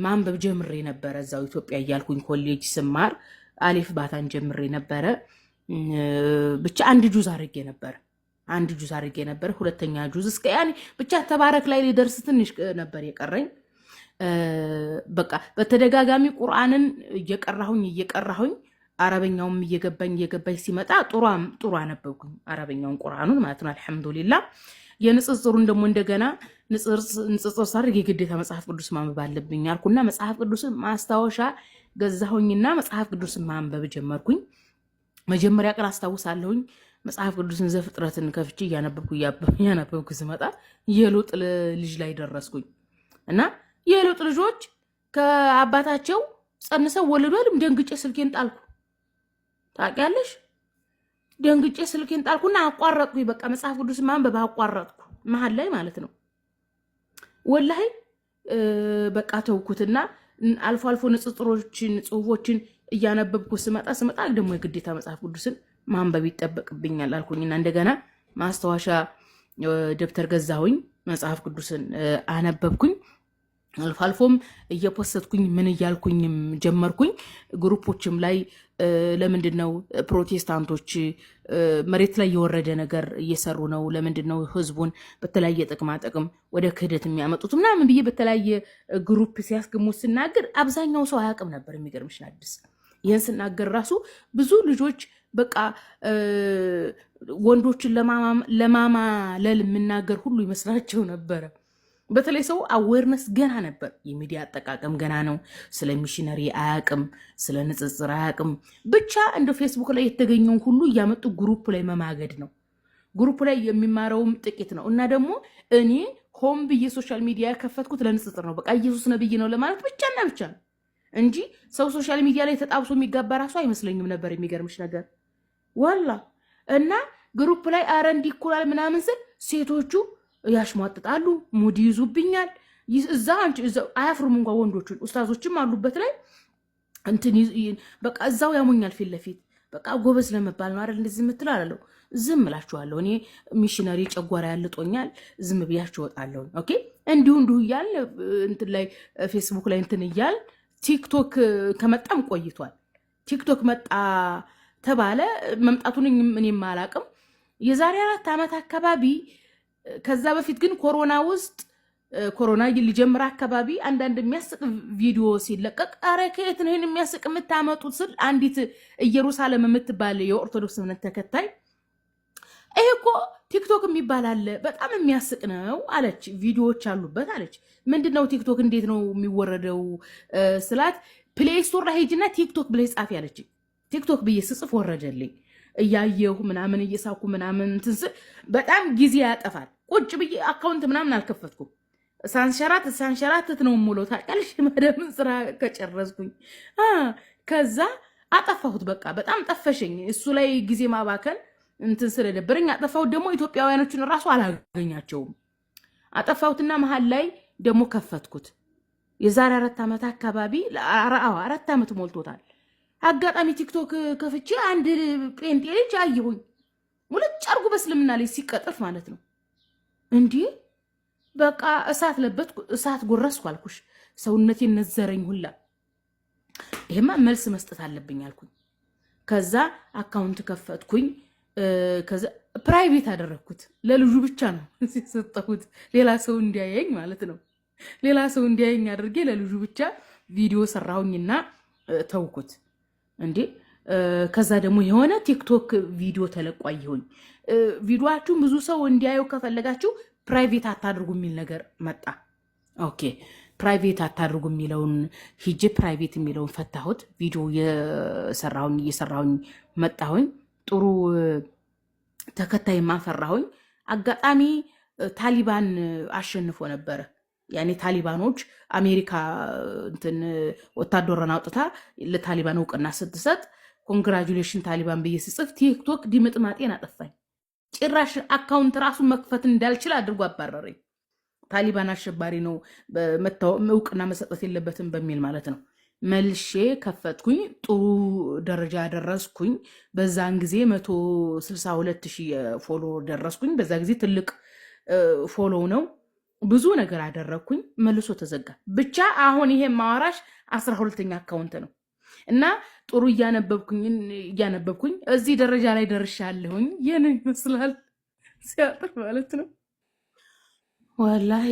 ማንበብ ጀምሬ ነበረ እዛው ኢትዮጵያ እያልኩኝ ኮሌጅ ስማር አሊፍ ባታን ጀምሬ ነበረ። ብቻ አንድ ጁዝ አድርጌ ነበረ። አንድ ጁዝ አድርጌ ነበረ። ሁለተኛ ጁዝ እስከ ያኔ ብቻ ተባረክ ላይ ሊደርስ ትንሽ ነበር የቀረኝ። በቃ በተደጋጋሚ ቁርአንን እየቀራሁኝ እየቀራሁኝ አረበኛውም እየገባኝ እየገባኝ ሲመጣ ጥሩ ጥሩ አነበብኩኝ አረበኛውን ቁርአኑን ማለት ነው። አልሐምዱሊላ። የንጽጽሩን ደግሞ እንደገና ንጽጽር ሳደርግ የግዴታ መጽሐፍ ቅዱስ ማንበብ አለብኝ አልኩና መጽሐፍ ቅዱስን ማስታወሻ ገዛሁኝና መጽሐፍ ቅዱስን ማንበብ ጀመርኩኝ። መጀመሪያ ቀን አስታውሳለሁኝ መጽሐፍ ቅዱስን ዘፍጥረትን ከፍቼ እያነበብኩ እያነበብኩ ስመጣ የሎጥ ልጅ ላይ ደረስኩኝ እና የሎጥ ልጆች ከአባታቸው ጸንሰው ወለዱ። ደንግጬ ስልኬን ጣልኩ። ታውቂያለሽ፣ ደንግጬ ስልኬን ጣልኩና አቋረጥኩኝ። በቃ መጽሐፍ ቅዱስ ማንበብ አቋረጥኩ፣ መሀል ላይ ማለት ነው። ወላሂ በቃ ተውኩትና አልፎ አልፎ ንጽጽሮችን ጽሁፎችን እያነበብኩ ስመጣ ስመጣ ደግሞ የግዴታ መጽሐፍ ቅዱስን ማንበብ ይጠበቅብኛል አልኩኝና እንደገና ማስታወሻ ደብተር ገዛሁኝ። መጽሐፍ ቅዱስን አነበብኩኝ። አልፎ አልፎም እየፖሰትኩኝ ምን እያልኩኝም ጀመርኩኝ። group ኦችም ላይ ለምንድን ነው ፕሮቴስታንቶች መሬት ላይ የወረደ ነገር እየሰሩ ነው? ለምንድን ነው ህዝቡን በተለያየ ጥቅማ ጥቅም ወደ ክህደት የሚያመጡት ምናምን ብዬ በተለያየ group ሲያስገሙ ስናገር አብዛኛው ሰው አያውቅም ነበር። የሚገርምሽ አዲስ ይህን ስናገር ራሱ ብዙ ልጆች በቃ ወንዶችን ለማማለል የምናገር ሁሉ ይመስላቸው ነበረ። በተለይ ሰው awareness ገና ነበር። የሚዲያ አጠቃቀም ገና ነው። ስለ ሚሽነሪ አያቅም፣ ስለ ንጽጽር አያቅም። ብቻ እንደ ፌስቡክ ላይ የተገኘውን ሁሉ እያመጡ group ላይ መማገድ ነው። group ላይ የሚማረውም ጥቂት ነው። እና ደግሞ እኔ ሆን ብዬ social media የከፈትኩት ለንጽጽር ነው። በቃ ኢየሱስ ነብይ ነው ለማለት ብቻና ብቻ ነው እንጂ ሰው social media ላይ ተጣብሶ የሚጋባ ራሱ አይመስለኝም ነበር። የሚገርምሽ ነገር ወላ እና group ላይ አረ እንዲህ ይኩላል ምናምን ስል ሴቶቹ ያሽሟጥጣሉ፣ mood ይይዙብኛል። እዛ አያፍሩም እንኳ ወንዶቹን ኡስታዞችም አሉበት ላይ እንትን በቃ እዛው ያሞኛል ፊት ለፊት በቃ ጎበዝ ለመባል ነው አይደል እንደዚህ የምትለው አላለው። ዝም እላችኋለሁ። እኔ ሚሽነሪ ጨጓራ ያልጦኛል፣ ዝም ብያችሁ እወጣለሁ። Okay እንዲሁ እንዲሁ እያል እንትን ላይ ፌስቡክ ላይ እንትን እያል ቲክቶክ ከመጣም ቆይቷል። ቲክቶክ መጣ ተባለ፣ መምጣቱን እኔም አላቅም። የዛሬ 4 ዓመት አካባቢ፣ ከዛ በፊት ግን ኮሮና ውስጥ ኮሮና ሊጀምር አካባቢ አንዳንድ የሚያስቅ ቪዲዮ ሲለቀቅ አረ ከየት ነው ይህን የሚያስቅ የምታመጡት ስል አንዲት ኢየሩሳሌም የምትባል የኦርቶዶክስ እምነት ተከታይ ይሄ እኮ ቲክቶክ የሚባል አለ በጣም የሚያስቅ ነው አለች። ቪዲዮዎች አሉበት አለች። ምንድን ነው ቲክቶክ እንዴት ነው የሚወረደው ስላት Play Store ላይ ሂጂና ቲክቶክ ብለሽ ጻፊ አለች። ቲክቶክ ብዬ ስጽፍ ወረደልኝ። እያየሁ ምናምን እየሳኩ ምናምን እንትን ስል በጣም ጊዜ ያጠፋል። ቁጭ ብዬ account ምናምን አልከፈትኩም። ሳንሸራትት ሳንሸራትት ነው የምውለው ታውቂያለሽ። መደምን ስራ ከጨረስኩኝ ከዛ አጠፋሁት። በቃ በጣም ጠፈሸኝ። እሱ ላይ ጊዜ ማባከን እንትን ስለነበረኝ አጠፋሁት። ደግሞ ኢትዮጵያውያኖችን እራሱ አላገኛቸውም። አጠፋሁትና መሀል ላይ ደግሞ ከፈትኩት። የዛሬ 4 ዓመት አካባቢ፣ 4 ዓመት ሞልቶታል። አጋጣሚ ቲክቶክ ከፍቼ አንድ ጴንጤ ልጅ አየሁኝ። ሙልጭ አርጎ በእስልምና ላይ ሲቀጥፍ ማለት ነው። እንዲህ በቃ እሳት ለበትኩ፣ እሳት ጎረስኩ አልኩሽ። ሰውነቴን ነዘረኝ ሁላ። ይሄማ መልስ መስጠት አለብኝ አልኩኝ። ከዛ account ከፈትኩኝ። ከዛ private አደረግኩት። ለልጁ ብቻ ነው የሰጠሁት፣ ሌላ ሰው እንዲያየኝ ማለት ነው። ሌላ ሰው እንዲያየኝ አድርጌ ለልጁ ብቻ ቪዲዮ ሰራሁኝና ተውኩት። እንዴ ከዛ ደግሞ የሆነ ቲክቶክ ቪዲዮ ተለቆ አየሁኝ። ቪዲዮአችሁን ብዙ ሰው እንዲያየው ከፈለጋችሁ private አታድርጉ የሚል ነገር መጣ። Okay private አታድርጉ የሚለውን ሂጄ private የሚለውን ፈታሁት። ቪዲዮ እየሰራሁኝ እየሰራሁኝ መጣሁኝ። ጥሩ ተከታይ ማፈራሁኝ። አጋጣሚ ታሊባን አሸንፎ ነበረ። ያኔ ታሊባኖች አሜሪካ እንትን ወታደሯን አውጥታ ለታሊባን እውቅና ስትሰጥ congratulation ታሊባን ብዬ ስጽፍ ቲክቶክ ድምጥማጤን አጠፋኝ። ጭራሽ account ራሱ መክፈት እንዳልችል አድርጎ አባረረኝ። ታሊባን አሸባሪ ነው እውቅና መሰጠት የለበትም በሚል ማለት ነው። መልሼ ከፈትኩኝ። ጥሩ ደረጃ ደረስኩኝ። በዛን ጊዜ 162,000 follow ደረስኩኝ። በዛ ጊዜ ትልቅ follow ነው። ብዙ ነገር አደረግኩኝ። መልሶ ተዘጋ። ብቻ አሁን ይሄ ማዋራሽ 12ኛ account ነው እና ጥሩ እያነበብኩኝ እያነበብኩኝ እዚህ ደረጃ ላይ ደርሻለሁኝ። ይህን ይመስላል ሲያጥር ማለት ነው። ወላሂ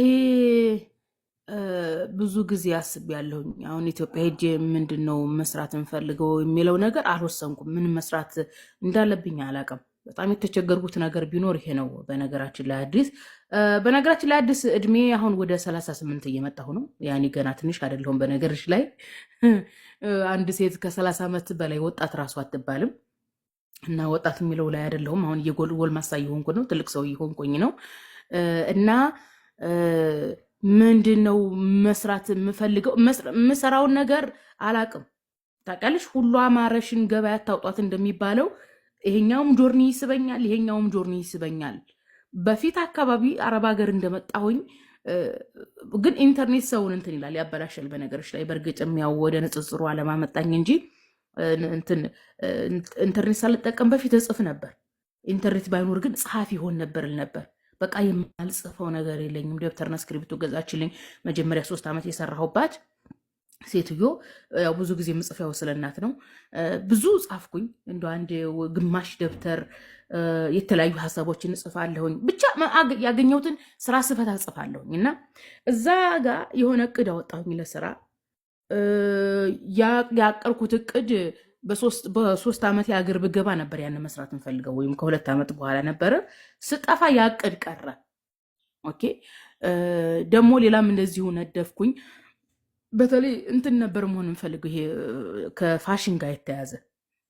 ብዙ ጊዜ አስቤያለሁኝ። አሁን ኢትዮጵያ ሄጄ ምንድን ነው መስራት የምፈልገው የሚለው ነገር አልወሰንኩም። ምን መስራት እንዳለብኝ አላውቅም። በጣም የተቸገርኩት ነገር ቢኖር ይሄ ነው። በነገራችን ላይ አዲስ እድሜ አሁን ወደ 38 እየመጣሁ ነው። ያኔ ገና ትንሽ አይደለሁም። በነገርሽ ላይ አንድ ሴት ከ30 ዓመት በላይ ወጣት ራሱ አትባልም። እና ወጣት የሚለው ላይ አይደለሁም። አሁን ጎልማሳ እየሆንኩ ነው። ትልቅ ሰው እየሆንኩኝ ነው። እና ምንድን ነው መስራት የምፈልገው? የምሰራውን ነገር አላቅም። ታውቂያለሽ፣ ሁሉ አማረሽን ገበያ አታውጧት እንደሚባለው ይሄኛውም journey ይስበኛል፣ ይሄኛውም journey ይስበኛል። በፊት አካባቢ አረብ ሀገር እንደመጣሁኝ ግን ኢንተርኔት ሰውን እንትን ይላል፣ ያበላሻል። በነገሮች ላይ በእርግጥም ያው ወደ ንጽጽሩ አለማመጣኝ እንጂ እንትን ኢንተርኔት ሳልጠቀም በፊት እጽፍ ነበር። ኢንተርኔት ባይኖር ግን ጸሐፊ ይሆን ነበር እል ነበር። በቃ የማልጽፈው ነገር የለኝም። ደብተርና እስክሪብቶ ገዛችልኝ። መጀመሪያ 3 ዓመት የሰራሁባት ሴትዮ ያው ብዙ ጊዜ ምጽፈው ስለ እናት ነው። ብዙ ጻፍኩኝ። እንደ አንድ ግማሽ ደብተር የተለያዩ ሀሳቦችን እጽፋለሁኝ። ብቻ ያገኘሁትን ስራ ስፈታ እጽፋለሁኝ እና እዛ ጋ የሆነ እቅድ አወጣሁኝ ለስራ። ያቀርኩት እቅድ በ3 ዓመት የአገር ብገባ ነበር ያን መስራት እንፈልገው ወይም ከ2 ዓመት በኋላ ነበረ። ስጠፋ ያቅድ ቀረ። Okay ደግሞ ሌላም እንደዚሁ ነደፍኩኝ። በተለይ እንትን ነበር መሆን የምፈልገው ይሄ ከፋሽን ጋር የተያዘ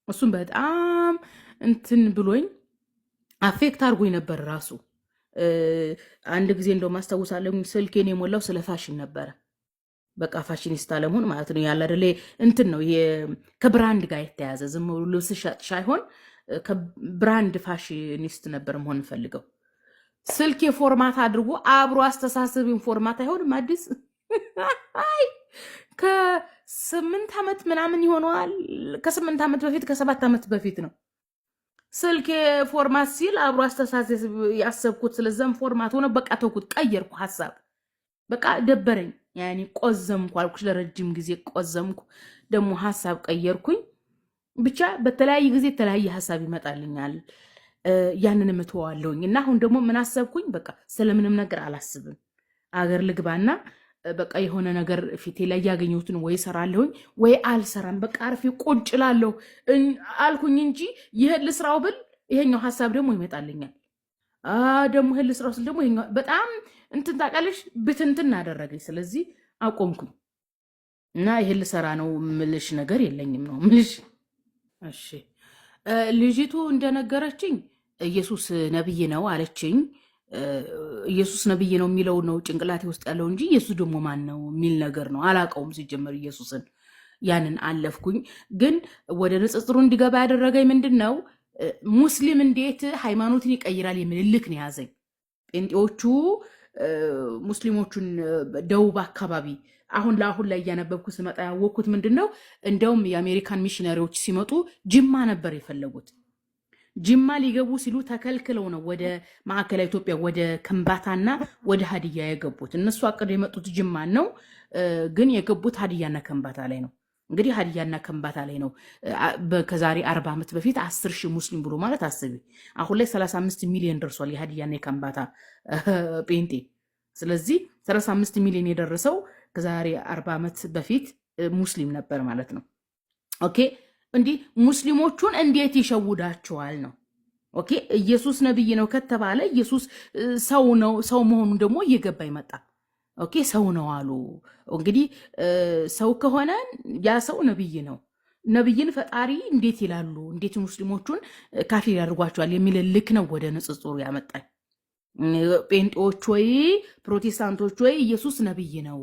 እሱም በጣም እንትን ብሎኝ affect አድርጎኝ ነበር ራሱ። አንድ ጊዜ እንደው ማስታውሳለሁ ስልኬን የሞላው ስለ ፋሽን ነበረ። በቃ fashionista ለመሆን ማለት ነው። ያለ አይደለ እንትን ነው ይሄ ከ brand ጋር የተያዘ ዝም ብሎ ልብስ ሻጭ ሳይሆን ከ brand fashionist ነበር መሆን ፈልገው። ስልኬ format አድርጎ አብሮ አስተሳሰብን format አይሆንም። አዲስ አይ ከ8 ዓመት ምናምን ይሆነዋል። ከ8 ዓመት በፊት ከ7 ዓመት በፊት ነው ስልኬ format ሲል አብሮ አስተሳሰብ ያሰብኩት ስለዛም format ሆነ። በቃ ተውኩት፣ ቀየርኩ ሀሳብ። በቃ ደበረኝ። ያኔ ቆዘምኩ አልኩሽ፣ ለረጅም ጊዜ ቆዘምኩ። ደግሞ ሀሳብ ቀየርኩኝ። ብቻ በተለያየ ጊዜ የተለያየ ሀሳብ ይመጣልኛል። ያንን እተወዋለሁኝ እና አሁን ደግሞ ምን አሰብኩኝ? በቃ ስለምንም ነገር አላስብም። አገር ልግባና በቃ የሆነ ነገር ፊቴ ላይ ያገኘሁትን ወይ እሰራለሁኝ ወይ አልሰራም፣ በቃ አርፌ ቁጭ እላለሁ አልኩኝ እንጂ ይህን ልስራው ብል ይሄኛው ሀሳብ ደግሞ ይመጣልኛል። ደግሞ ይህን ልስራው ስል ደግሞ ይሄኛው በጣም እንትን ታውቃለሽ፣ ብትንትን አደረገኝ። ስለዚህ አቆምኩኝ እና ይህን ልሰራ ነው ምልሽ ነገር የለኝም ነው ምልሽ። እሺ ልጅቱ እንደነገረችኝ ኢየሱስ ነብይ ነው አለችኝ። ኢየሱስ ነብይ ነው የሚለው ነው ጭንቅላቴ ውስጥ ያለው እንጂ ኢየሱስ ደግሞ ማን ነው የሚል ነገር ነው። አላውቀውም ሲጀመር ኢየሱስን። ያንን አለፍኩኝ። ግን ወደ ንጽጽሩ እንዲገባ ያደረገኝ ምንድን ነው? ሙስሊም እንዴት ሃይማኖትን ይቀይራል የሚል እልክ ነው የያዘኝ። ጴንጤዎቹ ሙስሊሞቹን ደቡብ አካባቢ አሁን ለአሁን ላይ እያነበብኩ ስመጣ ያወቅኩት ምንድን ነው፣ እንደውም የአሜሪካን ሚሽነሪዎች ሲመጡ ጅማ ነበር የፈለጉት። ጅማ ሊገቡ ሲሉ ተከልክለው ነው ወደ ማዕከላዊ ኢትዮጵያ ወደ ከምባታና ወደ ሀዲያ የገቡት። እነሱ አቅደው የመጡት ጅማን ነው፣ ግን የገቡት ሀዲያና ከምባታ ላይ ነው። እንግዲህ ሀዲያና ከምባታ ላይ ነው ከዛሬ 40 ዓመት በፊት 10,000 ሙስሊም ብሎ ማለት አስቢ። አሁን ላይ 35 ሚሊዮን ደርሷል የሀዲያና የከምባታ ጴንጤ። ስለዚህ 35 ሚሊዮን የደረሰው ከዛሬ 40 ዓመት በፊት ሙስሊም ነበር ማለት ነው። Okay፣ እንዲህ ሙስሊሞቹን እንዴት ይሸውዳቸዋል ነው። Okay፣ ኢየሱስ ነብይ ነው ከተባለ ኢየሱስ ሰው ነው፣ ሰው መሆኑን ደግሞ እየገባ ይመጣ። Okay፣ ሰው ነው አሉ። እንግዲህ ሰው ከሆነ ያ ሰው ነብይ ነው። ነብይን ፈጣሪ እንዴት ይላሉ? እንዴት ሙስሊሞቹን ካፊር ያደርጓቸዋል? የሚል ልክ ነው ወደ ንጽጽሩ ያመጣኝ። ጴንጤዎች ወይ ፕሮቴስታንቶች ወይ ኢየሱስ ነብይ ነው፣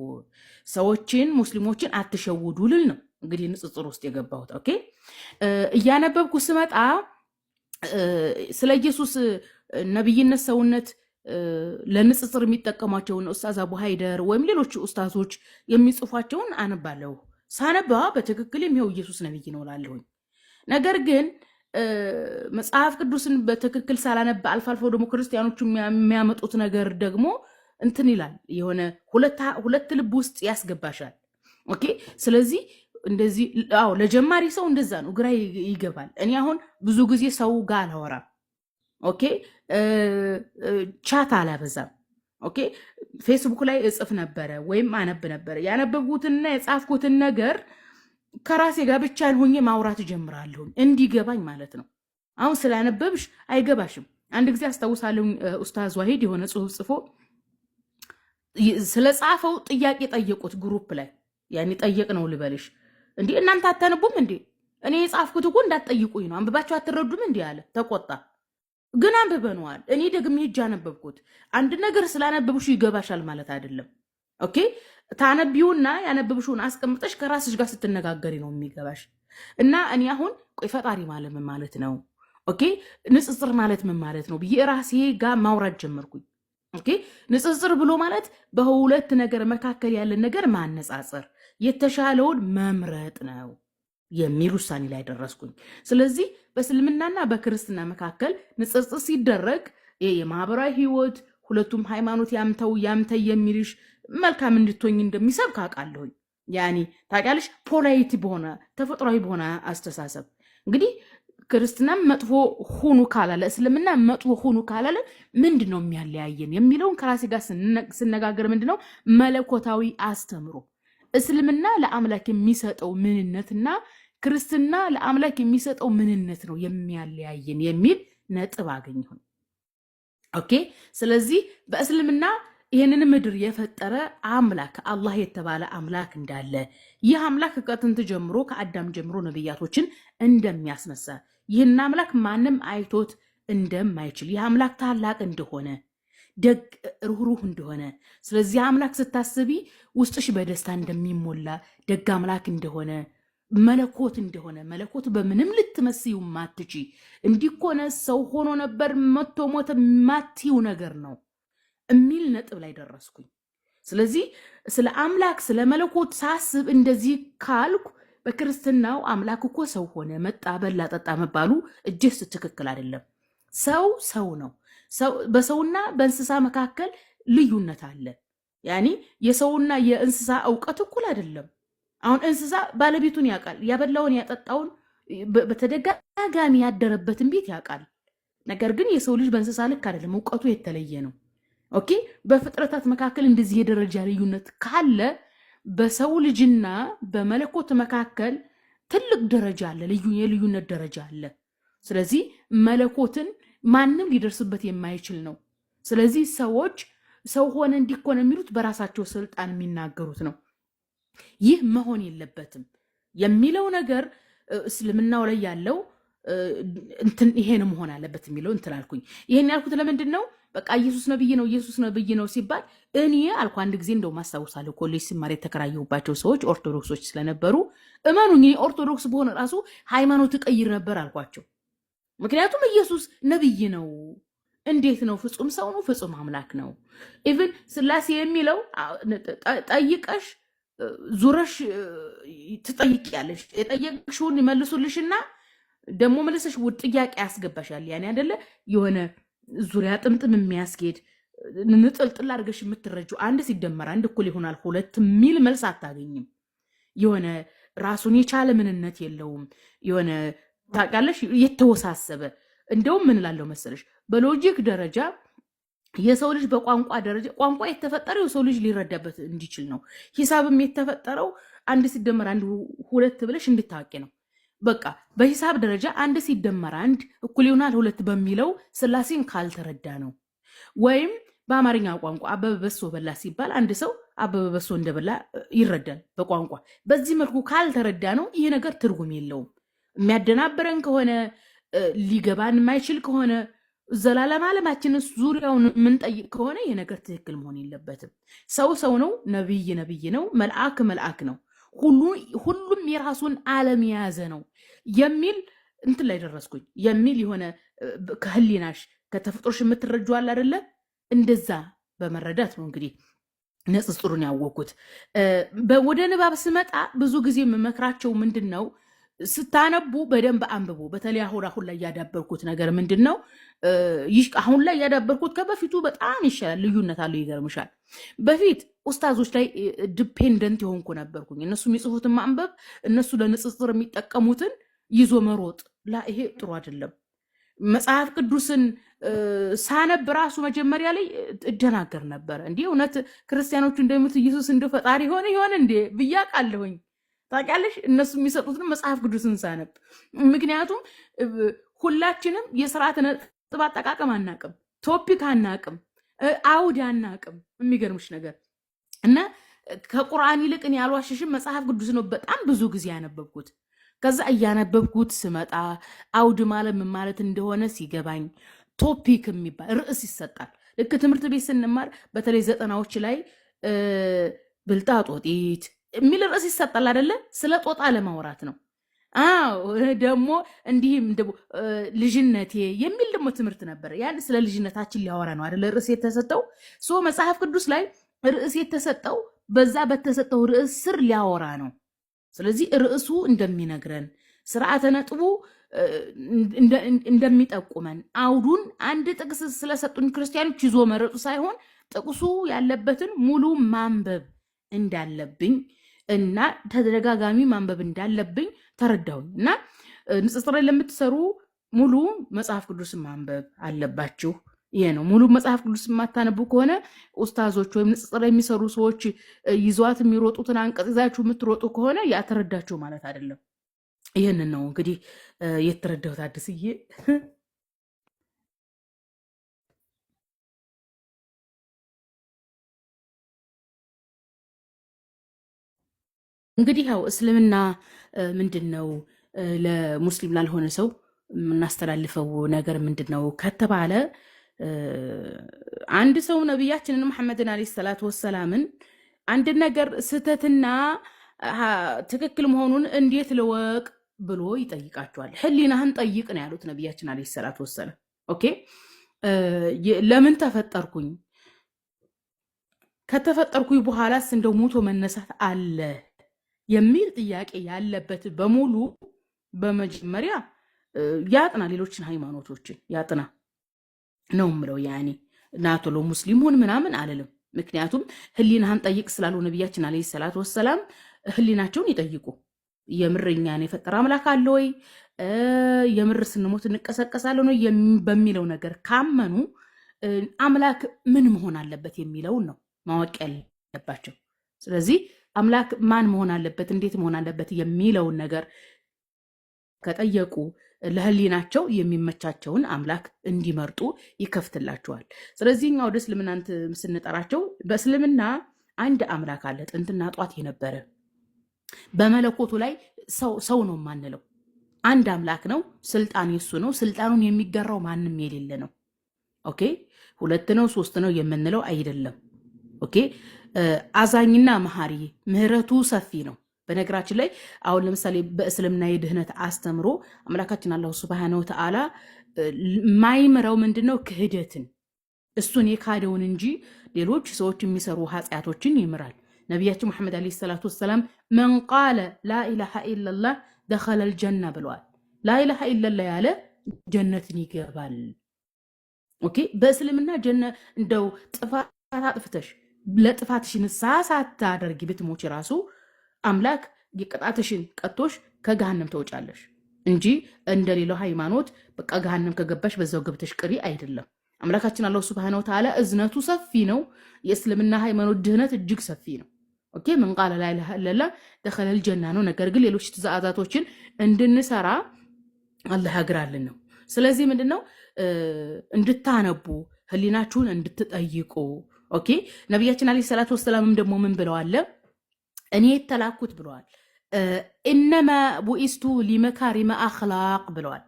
ሰዎችን ሙስሊሞችን አትሸውዱ ልል ነው እንግዲህ ንጽጽር ውስጥ የገባሁት። Okay፣ እያነበብኩ ስመጣ ስለ ኢየሱስ ነብይነት፣ ሰውነት ለንጽጽር የሚጠቀሟቸውን ኡስታዝ አቡ ሃይደር ወይም ሌሎች ኡስታዞች የሚጽፏቸውን አነባለሁ። ሳነባ በትክክል የሚው ኢየሱስ ነብይ ነው እላለሁኝ። ነገር ግን መጽሐፍ ቅዱስን በትክክል ሳላነባ አልፎ አልፎ ደግሞ ክርስቲያኖቹ የሚያመጡት ነገር ደግሞ እንትን ይላል፣ የሆነ ሁለት ልብ ውስጥ ያስገባሻል። Okay፣ ስለዚህ እንደዚህ አዎ፣ ለጀማሪ ሰው እንደዛ ነው፣ ግራ ይገባል። እኔ አሁን ብዙ ጊዜ ሰው ጋር አላወራም። Okay፣ chat አላበዛም። Okay፣ ፌስቡክ ላይ እጽፍ ነበረ ወይም አነብ ነበረ። ያነበብኩትንና የጻፍኩትን ነገር ከራሴ ጋር ብቻዬን ሆኜ ማውራት እጀምራለሁ፣ እንዲገባኝ ማለት ነው። አሁን ስላነበብሽ አይገባሽም። አንድ ጊዜ አስታውሳለሁ፣ ኡስታዝ ዋሂድ የሆነ ጽሁፍ ጽፎ ስለጻፈው ጥያቄ ጠየቁት group ላይ። ያኔ ጠየቅ ነው ልበልሽ፣ እንዲህ እናንተ አታነቡም እንዴ? እኔ የጻፍኩት እኮ እንዳትጠይቁኝ ነው፣ አንብባችሁ አትረዱም እንዲህ አለ፣ ተቆጣ። ግን አንብበነዋል። እኔ ደግሜ ሄጄ አነበብኩት። አንድ ነገር ስላነበብሽ ይገባሻል ማለት አይደለም። Okay፣ ታነቢውና ያነበብሽውን አስቀምጠሽ ከራስሽ ጋር ስትነጋገሪ ነው የሚገባሽ። እና እኔ አሁን ቆይ ፈጣሪ ማለት ምን ማለት ነው? Okay፣ ንጽጽር ማለት ምን ማለት ነው ብዬ ራሴ ጋር ማውራት ጀመርኩኝ። Okay፣ ንጽጽር ብሎ ማለት በሁለት ነገር መካከል ያለን ነገር ማነጻጸር፣ የተሻለውን መምረጥ ነው የሚል ውሳኔ ላይ ደረስኩኝ። ስለዚህ በእስልምናና በክርስትና መካከል ንጽጽር ሲደረግ የማህበራዊ ህይወት ሁለቱም ሃይማኖት ያምተው ያምተይ የሚልሽ መልካም እንድትሆኝ እንደሚሰብክ አውቃለሁኝ። ያኔ ታውቂያለሽ፣ polite በሆነ ተፈጥሯዊ በሆነ አስተሳሰብ እንግዲህ ክርስትናም መጥፎ ሁኑ ካላለ እስልምና መጥፎ ሁኑ ካላለ ምንድን ነው የሚያለያየን የሚለውን ከራሴ ጋር ስነጋገር ምንድን ነው መለኮታዊ አስተምሮ እስልምና ለአምላክ የሚሰጠው ምንነትና ክርስትና ለአምላክ የሚሰጠው ምንነት ነው የሚያለያየን የሚል ነጥብ አገኘሁኝ። Okay፣ ስለዚህ በእስልምና ይህንን ምድር የፈጠረ አምላክ አላህ የተባለ አምላክ እንዳለ፣ ይህ አምላክ ከጥንት ጀምሮ ከአዳም ጀምሮ ነቢያቶችን እንደሚያስነሳ፣ ይህን አምላክ ማንም አይቶት እንደማይችል፣ ይህ አምላክ ታላቅ እንደሆነ፣ ደግ ርኅሩህ እንደሆነ፣ ስለዚህ አምላክ ስታስቢ ውስጥሽ በደስታ እንደሚሞላ፣ ደግ አምላክ እንደሆነ፣ መለኮት እንደሆነ፣ መለኮት በምንም ልትመስዩ ማትቺ እንዲኮነ ሰው ሆኖ ነበር መቶ ሞተ ማትዩ ነገር ነው የሚል ነጥብ ላይ ደረስኩኝ። ስለዚህ ስለ አምላክ ስለ መለኮት ሳስብ እንደዚህ ካልኩ በክርስትናው አምላክ እኮ ሰው ሆነ መጣ በላ ጠጣ መባሉ እጅስ ትክክል አይደለም። ሰው ሰው ነው። በሰውና በእንስሳ መካከል ልዩነት አለ። ያኒ የሰውና የእንስሳ እውቀት እኩል አይደለም። አሁን እንስሳ ባለቤቱን ያውቃል፣ ያበላውን ያጠጣውን፣ በተደጋጋሚ ያደረበትን ቤት ያውቃል። ነገር ግን የሰው ልጅ በእንስሳ ልክ አይደለም፣ እውቀቱ የተለየ ነው። Okay፣ በፍጥረታት መካከል እንደዚህ የደረጃ ልዩነት ካለ በሰው ልጅና በመለኮት መካከል ትልቅ ደረጃ አለ፣ የልዩነት ደረጃ አለ። ስለዚህ መለኮትን ማንም ሊደርስበት የማይችል ነው። ስለዚህ ሰዎች ሰው ሆነ እንዲኮነ የሚሉት በራሳቸው ስልጣን የሚናገሩት ነው። ይህ መሆን የለበትም የሚለው ነገር እስልምናው ላይ ያለው እንትን ይሄን መሆን አለበት የሚለው እንትን አልኩኝ። ይሄን ያልኩት ለምንድን ነው? በቃ ኢየሱስ ነብይ ነው፣ ኢየሱስ ነብይ ነው ሲባል እኔ አልኩ አንድ ጊዜ እንደው ማስታውሳለሁ፣ ኮሌጅ ስማር የተከራየሁባቸው ሰዎች ኦርቶዶክሶች ስለነበሩ እመኑኝ፣ እኔ ኦርቶዶክስ በሆነ ራሱ ሃይማኖት እቀይር ነበር አልኳቸው። ምክንያቱም ኢየሱስ ነብይ ነው። እንዴት ነው? ፍጹም ሰው ነው፣ ፍጹም አምላክ ነው። Even ስላሴ የሚለው ጠይቀሽ ዙረሽ ትጠይቂያለሽ። የጠየቅሽውን ይመልሱልሽና ደግሞ መልሰሽ ውድ ጥያቄ ያስገባሻል። ያኔ አይደለ የሆነ ዙሪያ ጥምጥም የሚያስኬድ ንጥልጥል አድርገሽ የምትረጂው አንድ ሲደመር አንድ እኩል ይሆናል ሁለት የሚል መልስ አታገኝም። የሆነ ራሱን የቻለ ምንነት የለውም። የሆነ ታውቂያለሽ፣ የተወሳሰበ እንደውም ምን እላለሁ መሰለሽ በ logic ደረጃ የሰው ልጅ በቋንቋ ደረጃ ቋንቋ የተፈጠረው የሰው ልጅ ሊረዳበት እንዲችል ነው። ሂሳብም የተፈጠረው አንድ ሲደመር አንድ ሁለት ብለሽ እንድታወቂ ነው። በቃ በሂሳብ ደረጃ አንድ ሲደመር አንድ እኩል ይሆናል ሁለት በሚለው ስላሴን ካልተረዳ ነው። ወይም በአማርኛ ቋንቋ አበበ በሶ በላ ሲባል አንድ ሰው አበበ በሶ እንደበላ ይረዳል በቋንቋ። በዚህ መልኩ ካልተረዳ ነው ይህ ነገር ትርጉም የለውም። የሚያደናብረን ከሆነ ሊገባን የማይችል ከሆነ ዘላለም ዓለማችንን ዙሪያውን የምንጠይቅ ከሆነ ይህ ነገር ትክክል መሆን የለበትም። ሰው ሰው ነው፣ ነብይ ነብይ ነው፣ መልአክ መልአክ ነው። ሁሉም የራሱን ዓለም የያዘ ነው የሚል እንትን ላይ ደረስኩኝ። የሚል የሆነ ከህሊናሽ ከተፈጥሮሽ የምትረጂው አለ አይደለ? እንደዛ በመረዳት ነው እንግዲህ ንጽጽሩን ያወቅኩት። ወደ ንባብ ስመጣ ብዙ ጊዜ የምመክራቸው ምንድን ነው፣ ስታነቡ በደንብ አንብቡ። በተለይ አሁን አሁን ላይ ያዳበርኩት ነገር ምንድን ነው፣ አሁን ላይ ያዳበርኩት ከበፊቱ በጣም ይሻላል። ልዩነት አለው፣ ይገርምሻል። በፊት ኡስታዞች ላይ dependent የሆንኩ ነበርኩኝ። እነሱ የሚጽፉትን ማንበብ፣ እነሱ ለንጽጽር የሚጠቀሙትን ይዞ መሮጥ፣ ላ ይሄ ጥሩ አይደለም። መጽሐፍ ቅዱስን ሳነብ ራሱ መጀመሪያ ላይ እደናገር ነበረ። እንዲህ እውነት ክርስቲያኖቹ እንደሚሉት ኢየሱስ እንደ ፈጣሪ ሆነ ይሆን እንዴ ብዬ አውቃለሁኝ። ታውቂያለሽ፣ እነሱ የሚሰጡትን መጽሐፍ ቅዱስን ሳነብ፣ ምክንያቱም ሁላችንም የስርዓተ ነጥብ አጠቃቀም አናቅም፣ topic አናቅም፣ አውድ አናቅም። የሚገርምሽ ነገር እና ከቁርአን ይልቅ እኔ አልዋሽሽም መጽሐፍ ቅዱስ ነው በጣም ብዙ ጊዜ ያነበብኩት። ከዛ እያነበብኩት ስመጣ አውድ ማለት ምን ማለት እንደሆነ ሲገባኝ topic የሚባል ርዕስ ይሰጣል። ልክ ትምህርት ቤት ስንማር በተለይ ዘጠናዎች ላይ ብልጣ ጦጢት የሚል ርዕስ ይሰጣል አይደለ? ስለ ጦጣ ለማውራት ነው። አዎ ደግሞ እንዲህም ደግሞ ልጅነቴ የሚል ደግሞ ትምህርት ነበር። ያን ስለ ልጅነታችን ሊያወራ ነው አይደለ? ርዕስ የተሰጠው so መጽሐፍ ቅዱስ ላይ ርዕስ የተሰጠው በዛ በተሰጠው ርዕስ ስር ሊያወራ ነው። ስለዚህ ርዕሱ እንደሚነግረን ስርዓተ ነጥቡ እንደሚጠቁመን አውዱን አንድ ጥቅስ ስለሰጡን ክርስቲያኖች ይዞ መረጡ ሳይሆን ጥቅሱ ያለበትን ሙሉ ማንበብ እንዳለብኝ እና ተደጋጋሚ ማንበብ እንዳለብኝ ተረዳሁኝ። እና ንጽጽር ላይ ለምትሰሩ ሙሉ መጽሐፍ ቅዱስ ማንበብ አለባችሁ። ይሄ ነው። ሙሉ መጽሐፍ ቅዱስ የማታነቡ ከሆነ ኡስታዞች ወይም ንጽጽር ላይ የሚሰሩ ሰዎች ይዟት የሚሮጡትን አንቀጽ ይዛችሁ የምትሮጡ ከሆነ ያተረዳችሁ ማለት አይደለም። ይህንን ነው እንግዲህ የተረዳሁት አዲስዬ። እንግዲህ ያው እስልምና ምንድን ነው ለሙስሊም ላልሆነ ሰው የምናስተላልፈው ነገር ምንድን ነው ከተባለ አንድ ሰው ነቢያችንን መሐመድን ዓለይሂ ሰላቱ ወሰላምን አንድ ነገር ስህተትና ትክክል መሆኑን እንዴት ልወቅ ብሎ ይጠይቃቸዋል። ህሊናህን ጠይቅ ነው ያሉት ነቢያችን ዓለይሂ ሰላቱ ወሰላም። Okay ለምን ተፈጠርኩኝ? ከተፈጠርኩኝ በኋላስ እንደው ሞቶ መነሳት አለ የሚል ጥያቄ ያለበት በሙሉ በመጀመሪያ ያጥና፣ ሌሎችን ሃይማኖቶችን ያጥና ነው የምለው። ያኔ ናቶሎ ሙስሊም ሁን ምናምን አልልም። ምክንያቱም ህሊናህን ጠይቅ ስላሉ ነቢያችን ዓለይሂ ሰላቱ ወሰላም ህሊናቸውን ይጠይቁ። የምር እኛን የፈጠረ አምላክ አለ ወይ፣ የምር ስንሞት እንቀሰቀሳለን ወይ በሚለው ነገር ካመኑ አምላክ ምን መሆን አለበት የሚለውን ነው ማወቅ ያለባቸው። ስለዚህ አምላክ ማን መሆን አለበት፣ እንዴት መሆን አለበት የሚለውን ነገር ከጠየቁ ለህሊናቸው የሚመቻቸውን አምላክ እንዲመርጡ ይከፍትላቸዋል። ስለዚህ እኛ ወደ እስልምና ስንጠራቸው በእስልምና አንድ አምላክ አለ፣ ጥንትና ጧት የነበረ በመለኮቱ ላይ ሰው ነው የማንለው። አንድ አምላክ ነው። ስልጣን የሱ ነው። ስልጣኑን የሚጋራው ማንም የሌለ ነው። Okay፣ ሁለት ነው ሶስት ነው የምንለው አይደለም። Okay፣ አዛኝና መሐሪ ምህረቱ ሰፊ ነው። በነገራችን ላይ አሁን ለምሳሌ በእስልምና የድህነት አስተምሮ አምላካችን አላሁ ሱብሃነሁ ወተዓላ ማይምረው ምንድን ነው? ክህደትን እሱን የካደውን እንጂ ሌሎች ሰዎች የሚሰሩ ኃጢአቶችን ይምራል። ነቢያችን ሙሐመድ ዓለይሂ ሰላቱ ወሰላም መን ቃለ ላኢላሃ ኢለላህ ደኸለል ጀና ብለዋል። ላኢላሃ ኢለላህ ያለ ጀነትን ይገባል። Okay፣ በእስልምና ጀነ እንደው ጥፋት አጥፍተሽ ለጥፋትሽ ንስሐ ሳታደርጊ ብትሞች ራሱ አምላክ የቅጣትሽን ቀጥቶሽ ከገሃነም ተውጫለሽ እንጂ እንደሌላው ሃይማኖት በቃ ገሃነም ከገባሽ በዛው ገብተሽ ቅሪ አይደለም። አምላካችን አላሁ ሱብሃነሁ ወተዓላ እዝነቱ ሰፊ ነው። የእስልምና ሃይማኖት ድህነት እጅግ ሰፊ ነው። Okay፣ መን ቃለ ላኢላሃ ኢለላህ ደኸለል ጀና ነው። ነገር ግን ሌሎች ትእዛዛቶችን እንድንሰራ አላህ ያግራልን ነው። ስለዚህ ምንድነው እንድታነቡ ህሊናችሁን እንድትጠይቁ። Okay፣ ነቢያችን ዓለይሂ ሰላቱ ወሰላምም ደግሞ ምን ብለዋል? እኔ የተላኩት ብለዋል። ኢነማ ቡኢስቱ ሊመካሪመ አኽላቅ ብለዋል።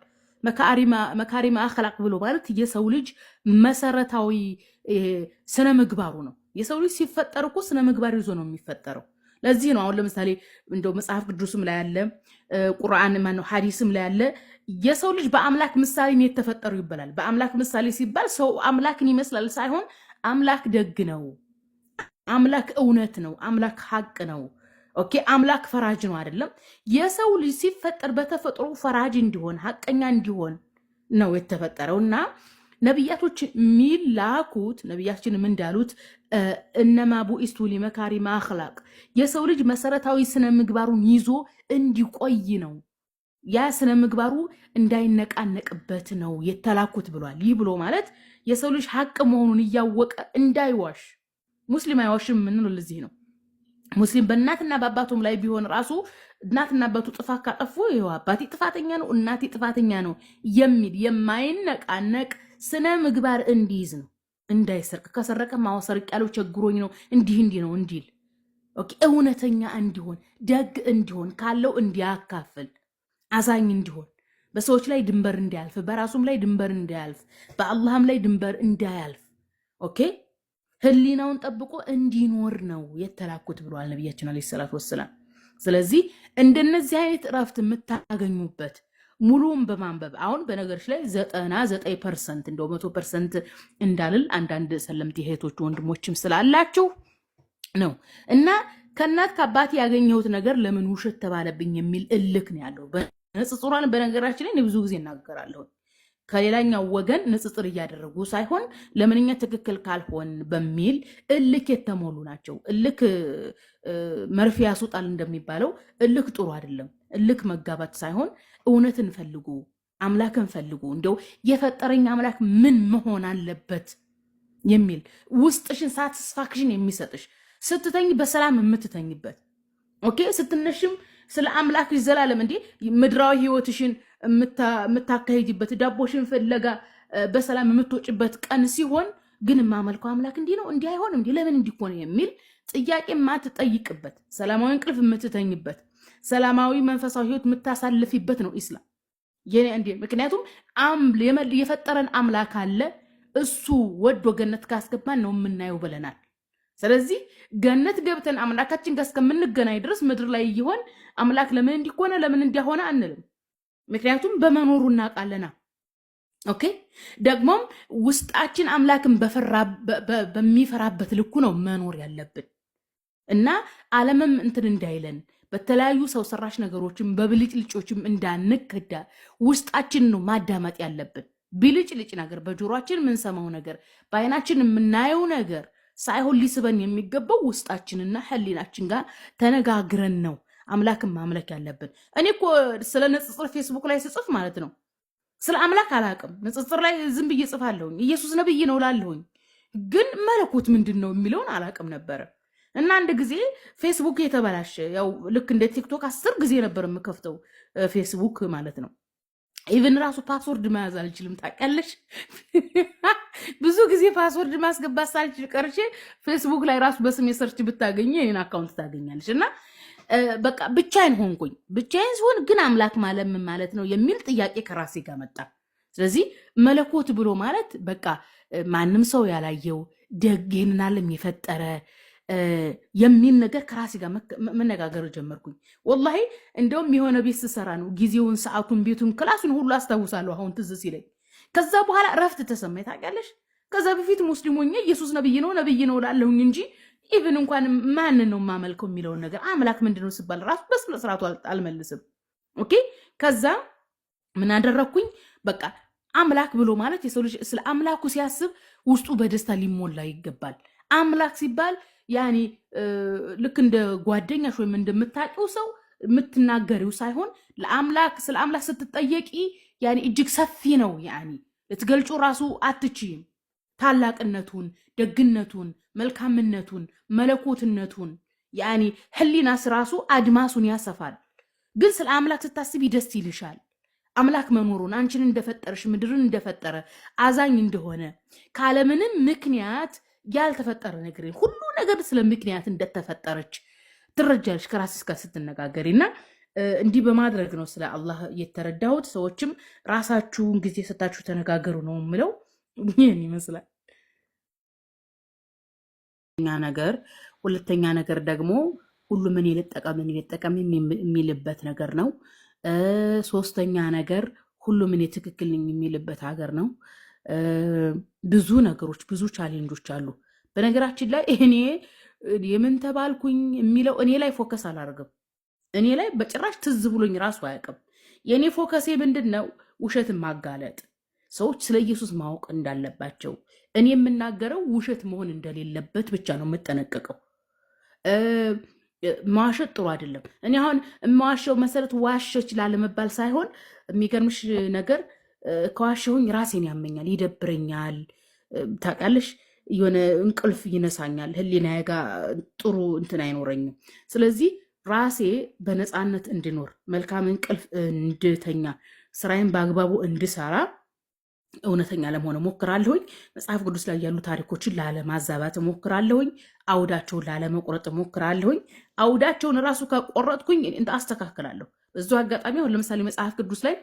መካሪመ አኽላቅ ብሎ ማለት የሰው ልጅ መሰረታዊ ስነ ምግባሩ ነው። የሰው ልጅ ሲፈጠር እኮ ስነ ምግባር ይዞ ነው የሚፈጠረው። ለዚህ ነው አሁን ለምሳሌ እንደው መጽሐፍ ቅዱስም ላይ ያለ ቁርአን ማነው ሐዲስም ላይ ያለ የሰው ልጅ በአምላክ ምሳሌ ነው የተፈጠረው ይባላል። በአምላክ ምሳሌ ሲባል ሰው አምላክን ይመስላል ሳይሆን አምላክ ደግ ነው፣ አምላክ እውነት ነው፣ አምላክ ሀቅ ነው። Okay፣ አምላክ ፈራጅ ነው አይደለም። የሰው ልጅ ሲፈጠር በተፈጥሮ ፈራጅ እንዲሆን ሀቀኛ እንዲሆን ነው የተፈጠረው እና ነቢያቶች የሚላኩት ነቢያችንም እንዳሉት እነማ ቡኢስቱ ሊመካሪመ አኽላቅ የሰው ልጅ መሰረታዊ ስነ ምግባሩን ይዞ እንዲቆይ ነው። ያ ስነ ምግባሩ እንዳይነቃነቅበት ነው የተላኩት ብሏል። ይህ ብሎ ማለት የሰው ልጅ ሀቅ መሆኑን እያወቀ እንዳይዋሽ፣ ሙስሊም አይዋሽም የምንለው ለዚህ ነው። ሙስሊም በእናትና በአባቱም ላይ ቢሆን ራሱ እናትና አባቱ ጥፋት ካጠፉ ይኸው አባቴ ጥፋተኛ ነው፣ እናቴ ጥፋተኛ ነው የሚል የማይነቃነቅ ስነ ምግባር እንዲይዝ ነው። እንዳይሰርቅ፣ ከሰረቀ ማው ሰርቅ ያለው ቸግሮኝ ነው እንዲህ እንዲህ ነው እንዲል፣ okay፣ እውነተኛ እንዲሆን፣ ደግ እንዲሆን፣ ካለው እንዲያካፍል፣ አዛኝ እንዲሆን፣ በሰዎች ላይ ድንበር እንዳያልፍ፣ በራሱም ላይ ድንበር እንዳያልፍ፣ በአላህም ላይ ድንበር እንዳያልፍ፣ okay፣ ህሊናውን ጠብቆ እንዲኖር ነው የተላኩት ብለዋል ነቢያችን ዓለይሂ ሰላቱ ወሰላም። ስለዚህ እንደነዚህ አይነት እረፍት የምታገኙበት ሙሉውን በማንበብ አሁን በነገሮች ላይ 99% እንደው 100% እንዳልል አንዳንድ ሰለምቴ እህቶች ወንድሞችም ስላላችሁ ነው እና ከእናት ከአባቴ ያገኘሁት ነገር ለምን ውሸት ተባለብኝ የሚል እልክ ነው ያለው። ንጽጽሯን በነገራችን ላይ ብዙ ጊዜ እናገራለሁ። ከሌላኛው ወገን ንጽጽር እያደረጉ ሳይሆን ለምንኛ ትክክል ካልሆን በሚል እልክ የተሞሉ ናቸው። እልክ መርፌ ያስወጣል እንደሚባለው እልክ ጥሩ አይደለም። እልክ መጋባት ሳይሆን እውነትን ፈልጉ፣ አምላክን ፈልጉ። እንደው የፈጠረኝ አምላክ ምን መሆን አለበት የሚል ውስጥሽን satisfaction የሚሰጥሽ ስትተኝ በሰላም የምትተኝበት okay፣ ስትነሽም ስለ አምላክሽ ዘላለም እንዴ ምድራዊ ህይወትሽን የምታካሂጅበት ዳቦሽን ፍለጋ በሰላም የምትወጭበት ቀን ሲሆን ግን የማመልከው አምላክ እንዲህ ነው እንዲህ አይሆንም እንዲህ ለምን እንዲህ ሆነ የሚል ጥያቄ የማትጠይቅበት ሰላማዊ እንቅልፍ የምትተኝበት ሰላማዊ መንፈሳዊ ህይወት የምታሳልፊበት ነው ኢስላም። የኔ እንዴ ምክንያቱም የፈጠረን አምላክ አለ። እሱ ወዶ ገነት ካስገባን ነው የምናየው ብለናል። ስለዚህ ገነት ገብተን አምላካችን ጋር እስከምንገናኝ ድረስ ምድር ላይ እየሆን አምላክ ለምን እንዲሆነ ለምን እንዲያሆነ አንልም። ምክንያቱም በመኖሩ እናውቃለና። Okay፣ ደግሞም ውስጣችን አምላክን በሚፈራበት ልኩ ነው መኖር ያለብን እና ዓለምም እንትን እንዳይለን በተለያዩ ሰው ሰራሽ ነገሮችም በብልጭልጮችም እንዳንከዳ ውስጣችን ነው ማዳመጥ ያለብን። ብልጭልጭ ነገር በጆሯችን የምንሰማው ነገር በአይናችን የምናየው ነገር ሳይሆን ሊስበን የሚገባው ውስጣችንና ሕሊናችን ጋር ተነጋግረን ነው አምላክን ማምለክ ያለብን። እኔ እኮ ስለ ንጽጽር ፌስቡክ ላይ ስጽፍ ማለት ነው ስለ አምላክ አላቅም። ንጽጽር ላይ ዝም ብዬ ጽፋለሁኝ። ኢየሱስ ነብይ ነው ላለሁኝ፣ ግን መለኮት ምንድን ነው የሚለውን አላቅም ነበረ። እና አንድ ጊዜ ፌስቡክ የተበላሸ፣ ያው ልክ እንደ ቲክቶክ 10 ጊዜ ነበር የምከፍተው ፌስቡክ ማለት ነው። Even ራሱ password መያዝ አልችልም ታውቂያለሽ። ብዙ ጊዜ password ማስገባት ሳልችል ቀርቼ ፌስቡክ ላይ ራሱ በስሜ search ብታገኘ የኔን account ታገኛለሽ። እና በቃ ብቻዬን ሆንኩኝ። ብቻዬን ሲሆን ግን አምላክ ማለት ምን ማለት ነው የሚል ጥያቄ ከራሴ ጋር መጣ። ስለዚህ መለኮት ብሎ ማለት በቃ ማንም ሰው ያላየው ደግ፣ ይህንን ዓለም የፈጠረ የሚል ነገር ከራሴ ጋር መነጋገር ጀመርኩኝ። ወላሂ እንደውም የሆነ ቤት ስሰራ ነው ጊዜውን፣ ሰዓቱን፣ ቤቱን፣ class ኡን ሁሉ አስታውሳለሁ አሁን ትዝ ሲለኝ። ከዛ በኋላ እረፍት ተሰማኝ ታውቂያለሽ። ከዛ በፊት ሙስሊም ሆኜ ኢየሱስ ነብይ ነው ነብይ ነው እላለሁኝ እንጂ even እንኳን ማንን ነው የማመልከው የሚለውን ነገር፣ አምላክ ምንድን ነው ስባል ራሱ በስነ ስርዓቱ አልመልስም። Okay፣ ከዛ ምን አደረግኩኝ? በቃ አምላክ ብሎ ማለት የሰው ልጅ ስለ አምላኩ ሲያስብ ውስጡ በደስታ ሊሞላ ይገባል። አምላክ ሲባል ያኔ ልክ እንደ ጓደኛሽ ወይም እንደምታውቂው ሰው የምትናገሪው ሳይሆን ለአምላክ ስለ አምላክ ስትጠየቂ ያኔ እጅግ ሰፊ ነው። ያኔ ልትገልጩ ራሱ አትችይም። ታላቅነቱን፣ ደግነቱን፣ መልካምነቱን፣ መለኮትነቱን፣ ያኔ ህሊናስ ራሱ አድማሱን ያሰፋል። ግን ስለ አምላክ ስታስቢ ደስ ይልሻል። አምላክ መኖሩን፣ አንቺን እንደፈጠረሽ፣ ምድርን እንደፈጠረ፣ አዛኝ እንደሆነ፣ ካለምንም ምክንያት ያልተፈጠረ ነገር ሁሉ ነገር ስለ ምክንያት እንደተፈጠረች ትረጃለሽ ከራስሽ ጋር ስትነጋገሪ። እና እንዲህ በማድረግ ነው ስለ አላህ የተረዳሁት። ሰዎችም ራሳችሁን ጊዜ ሰታችሁ ተነጋገሩ ነው የምለው። ይህን ይመስላል። ነገር ሁለተኛ ነገር ደግሞ ሁሉም እኔ ልጠቀም እኔ ልጠቀም የሚልበት ነገር ነው። ሶስተኛ ነገር ሁሉም እኔ ትክክል ነኝ የሚልበት ሀገር ነው። ብዙ ነገሮች፣ ብዙ challenge ኦች አሉ። በነገራችን ላይ እኔ የምን ተባልኩኝ የሚለው እኔ ላይ focus አላደርግም። እኔ ላይ በጭራሽ ትዝ ብሎኝ ራሱ አያውቅም። የእኔ focus ኤ ምንድን ነው? ውሸትን ማጋለጥ፣ ሰዎች ስለ ኢየሱስ ማወቅ እንዳለባቸው፣ እኔ የምናገረው ውሸት መሆን እንደሌለበት ብቻ ነው የምጠነቀቀው። መዋሸት ጥሩ አይደለም። እኔ አሁን የማዋሸው መሰረት ዋሸች ላለመባል ሳይሆን የሚገርምሽ ነገር ከዋሸሁኝ ራሴን ያመኛል፣ ይደብረኛል። ታውቂያለሽ፣ የሆነ እንቅልፍ ይነሳኛል፣ ህሊናዬ ጋር ጥሩ እንትን አይኖረኝም። ስለዚህ ራሴ በነፃነት እንድኖር፣ መልካም እንቅልፍ እንድተኛ፣ ስራዬን በአግባቡ እንድሰራ እውነተኛ ለመሆን እሞክራለሁኝ። መጽሐፍ ቅዱስ ላይ ያሉ ታሪኮችን ላለማዛባት እሞክራለሁኝ። አውዳቸውን ላለመቁረጥ እሞክራለሁኝ። አውዳቸውን ራሱ ከቆረጥኩኝ አስተካክላለሁ። በዚሁ አጋጣሚ አሁን ለምሳሌ መጽሐፍ ቅዱስ ላይ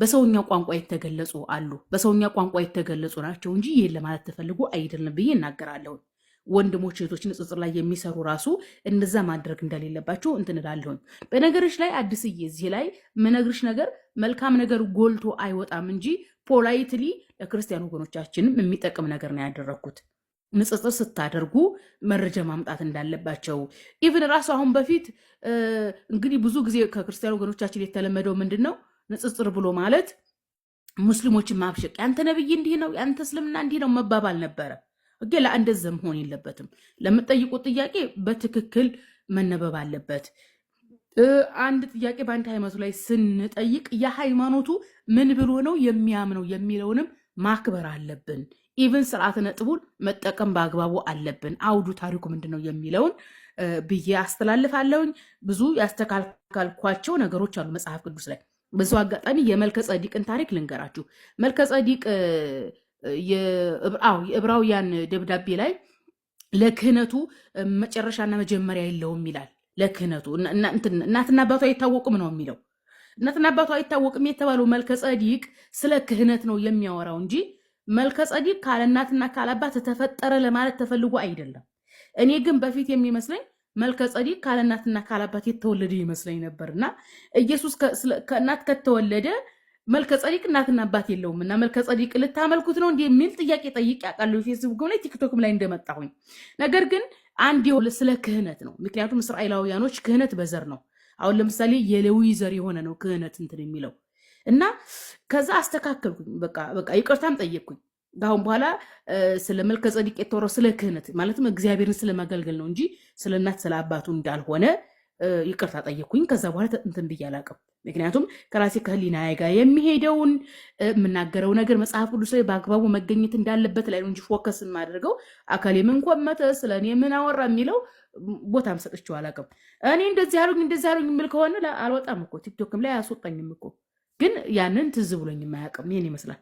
በሰውኛ ቋንቋ የተገለጹ አሉ። በሰውኛ ቋንቋ የተገለጹ ናቸው እንጂ ይህን ለማለት ተፈልጎ አይደለም ብዬ እናገራለሁኝ። ወንድሞች እህቶች፣ ንጽጽር ላይ የሚሰሩ ራሱ እንደዛ ማድረግ እንደሌለባቸው እንትን እላለሁኝ። በነገሮች ላይ አዲስዬ እዚህ ላይ ምነግርሽ ነገር መልካም ነገር ጎልቶ አይወጣም እንጂ politely ለክርስቲያን ወገኖቻችንም የሚጠቅም ነገር ነው ያደረግኩት። ንጽጽር ስታደርጉ መረጃ ማምጣት እንዳለባቸው even ራሱ አሁን በፊት እንግዲህ ብዙ ጊዜ ከክርስቲያን ወገኖቻችን የተለመደው ምንድን ነው? ንጽጽር ብሎ ማለት ሙስሊሞችን ማብሸቅ፣ ያንተ ነብይ እንዲህ ነው፣ ያንተ እስልምና እንዲህ ነው መባባል ነበረ። ግን እንደዛ መሆን የለበትም። ለምጠይቁት ጥያቄ በትክክል መነበብ አለበት። አንድ ጥያቄ በአንድ ሃይማኖት ላይ ስንጠይቅ የሃይማኖቱ ምን ብሎ ነው የሚያምነው የሚለውንም ማክበር አለብን። Even ስርዓተ ነጥቡን መጠቀም በአግባቡ አለብን። አውዱ ታሪኩ ምንድን ነው የሚለውን ብዬ አስተላልፋለሁኝ። ብዙ ያስተካከልኳቸው ነገሮች አሉ መጽሐፍ ቅዱስ ላይ። በዚሁ አጋጣሚ የመልከ ጸዲቅን ታሪክ ልንገራችሁ። መልከ ጸዲቅ የዕብራውያን ደብዳቤ ላይ ለክህነቱ መጨረሻና መጀመሪያ የለውም ይላል። ለክህነቱ እናትና አባቱ አይታወቁም ነው የሚለው። እናትና አባቱ አይታወቅም የተባለው መልከ ጸዲቅ ስለ ክህነት ነው የሚያወራው እንጂ መልከ ጸዲቅ ካለ እናትና ካለ አባት ተፈጠረ ለማለት ተፈልጎ አይደለም። እኔ ግን በፊት የሚመስለኝ መልከ ጸዲቅ ካለ እናትና ካለ አባት የተወለደ ይመስለኝ ነበርና ኢየሱስ ከእናት ከተወለደ መልከ ጸዲቅ እናትና አባት የለውም እና መልከ ጸዲቅ ልታመልኩት ነው እንዲህ የሚል ጥያቄ ጠይቄ አውቃለሁ። ፌስቡክም ላይ ቲክቶክም ላይ እንደመጣሁኝ። ነገር ግን አንድ ስለ ክህነት ነው። ምክንያቱም እስራኤላውያኖች ክህነት በዘር ነው። አሁን ለምሳሌ የሌዊ ዘር የሆነ ነው ክህነት እንትን የሚለው እና ከዛ አስተካከልኩኝ። በቃ በቃ ይቅርታም ጠየቅኩኝ። ከአሁን በኋላ ስለ መልከ ጸዲቅ የተወራው ስለ ክህነት ማለትም እግዚአብሔርን ስለማገልገል ነው እንጂ ስለ እናት ስለ አባቱ እንዳልሆነ ይቅርታ ጠየቅኩኝ። ከዛ በኋላ እንትን ብዬ አላውቅም። ምክንያቱም ከራሴ ከህሊናዬ ጋር የሚሄደውን የምናገረው ነገር መጽሐፍ ቅዱስ ላይ በአግባቡ መገኘት እንዳለበት ላይ ነው እንጂ focus የማደርገው አካሌ ምን ኮመተ፣ ስለ እኔ ምን አወራ የሚለው ቦታም ሰጥቼው አላውቅም። እኔ እንደዚህ አሉኝ እንደዚህ አሉኝ የምል ከሆነ አልወጣም እኮ፣ ቲክቶክም ላይ አያስወጣኝም እኮ። ግን ያንን ትዝ ብሎኝ የማያውቅም። ይህን ይመስላል።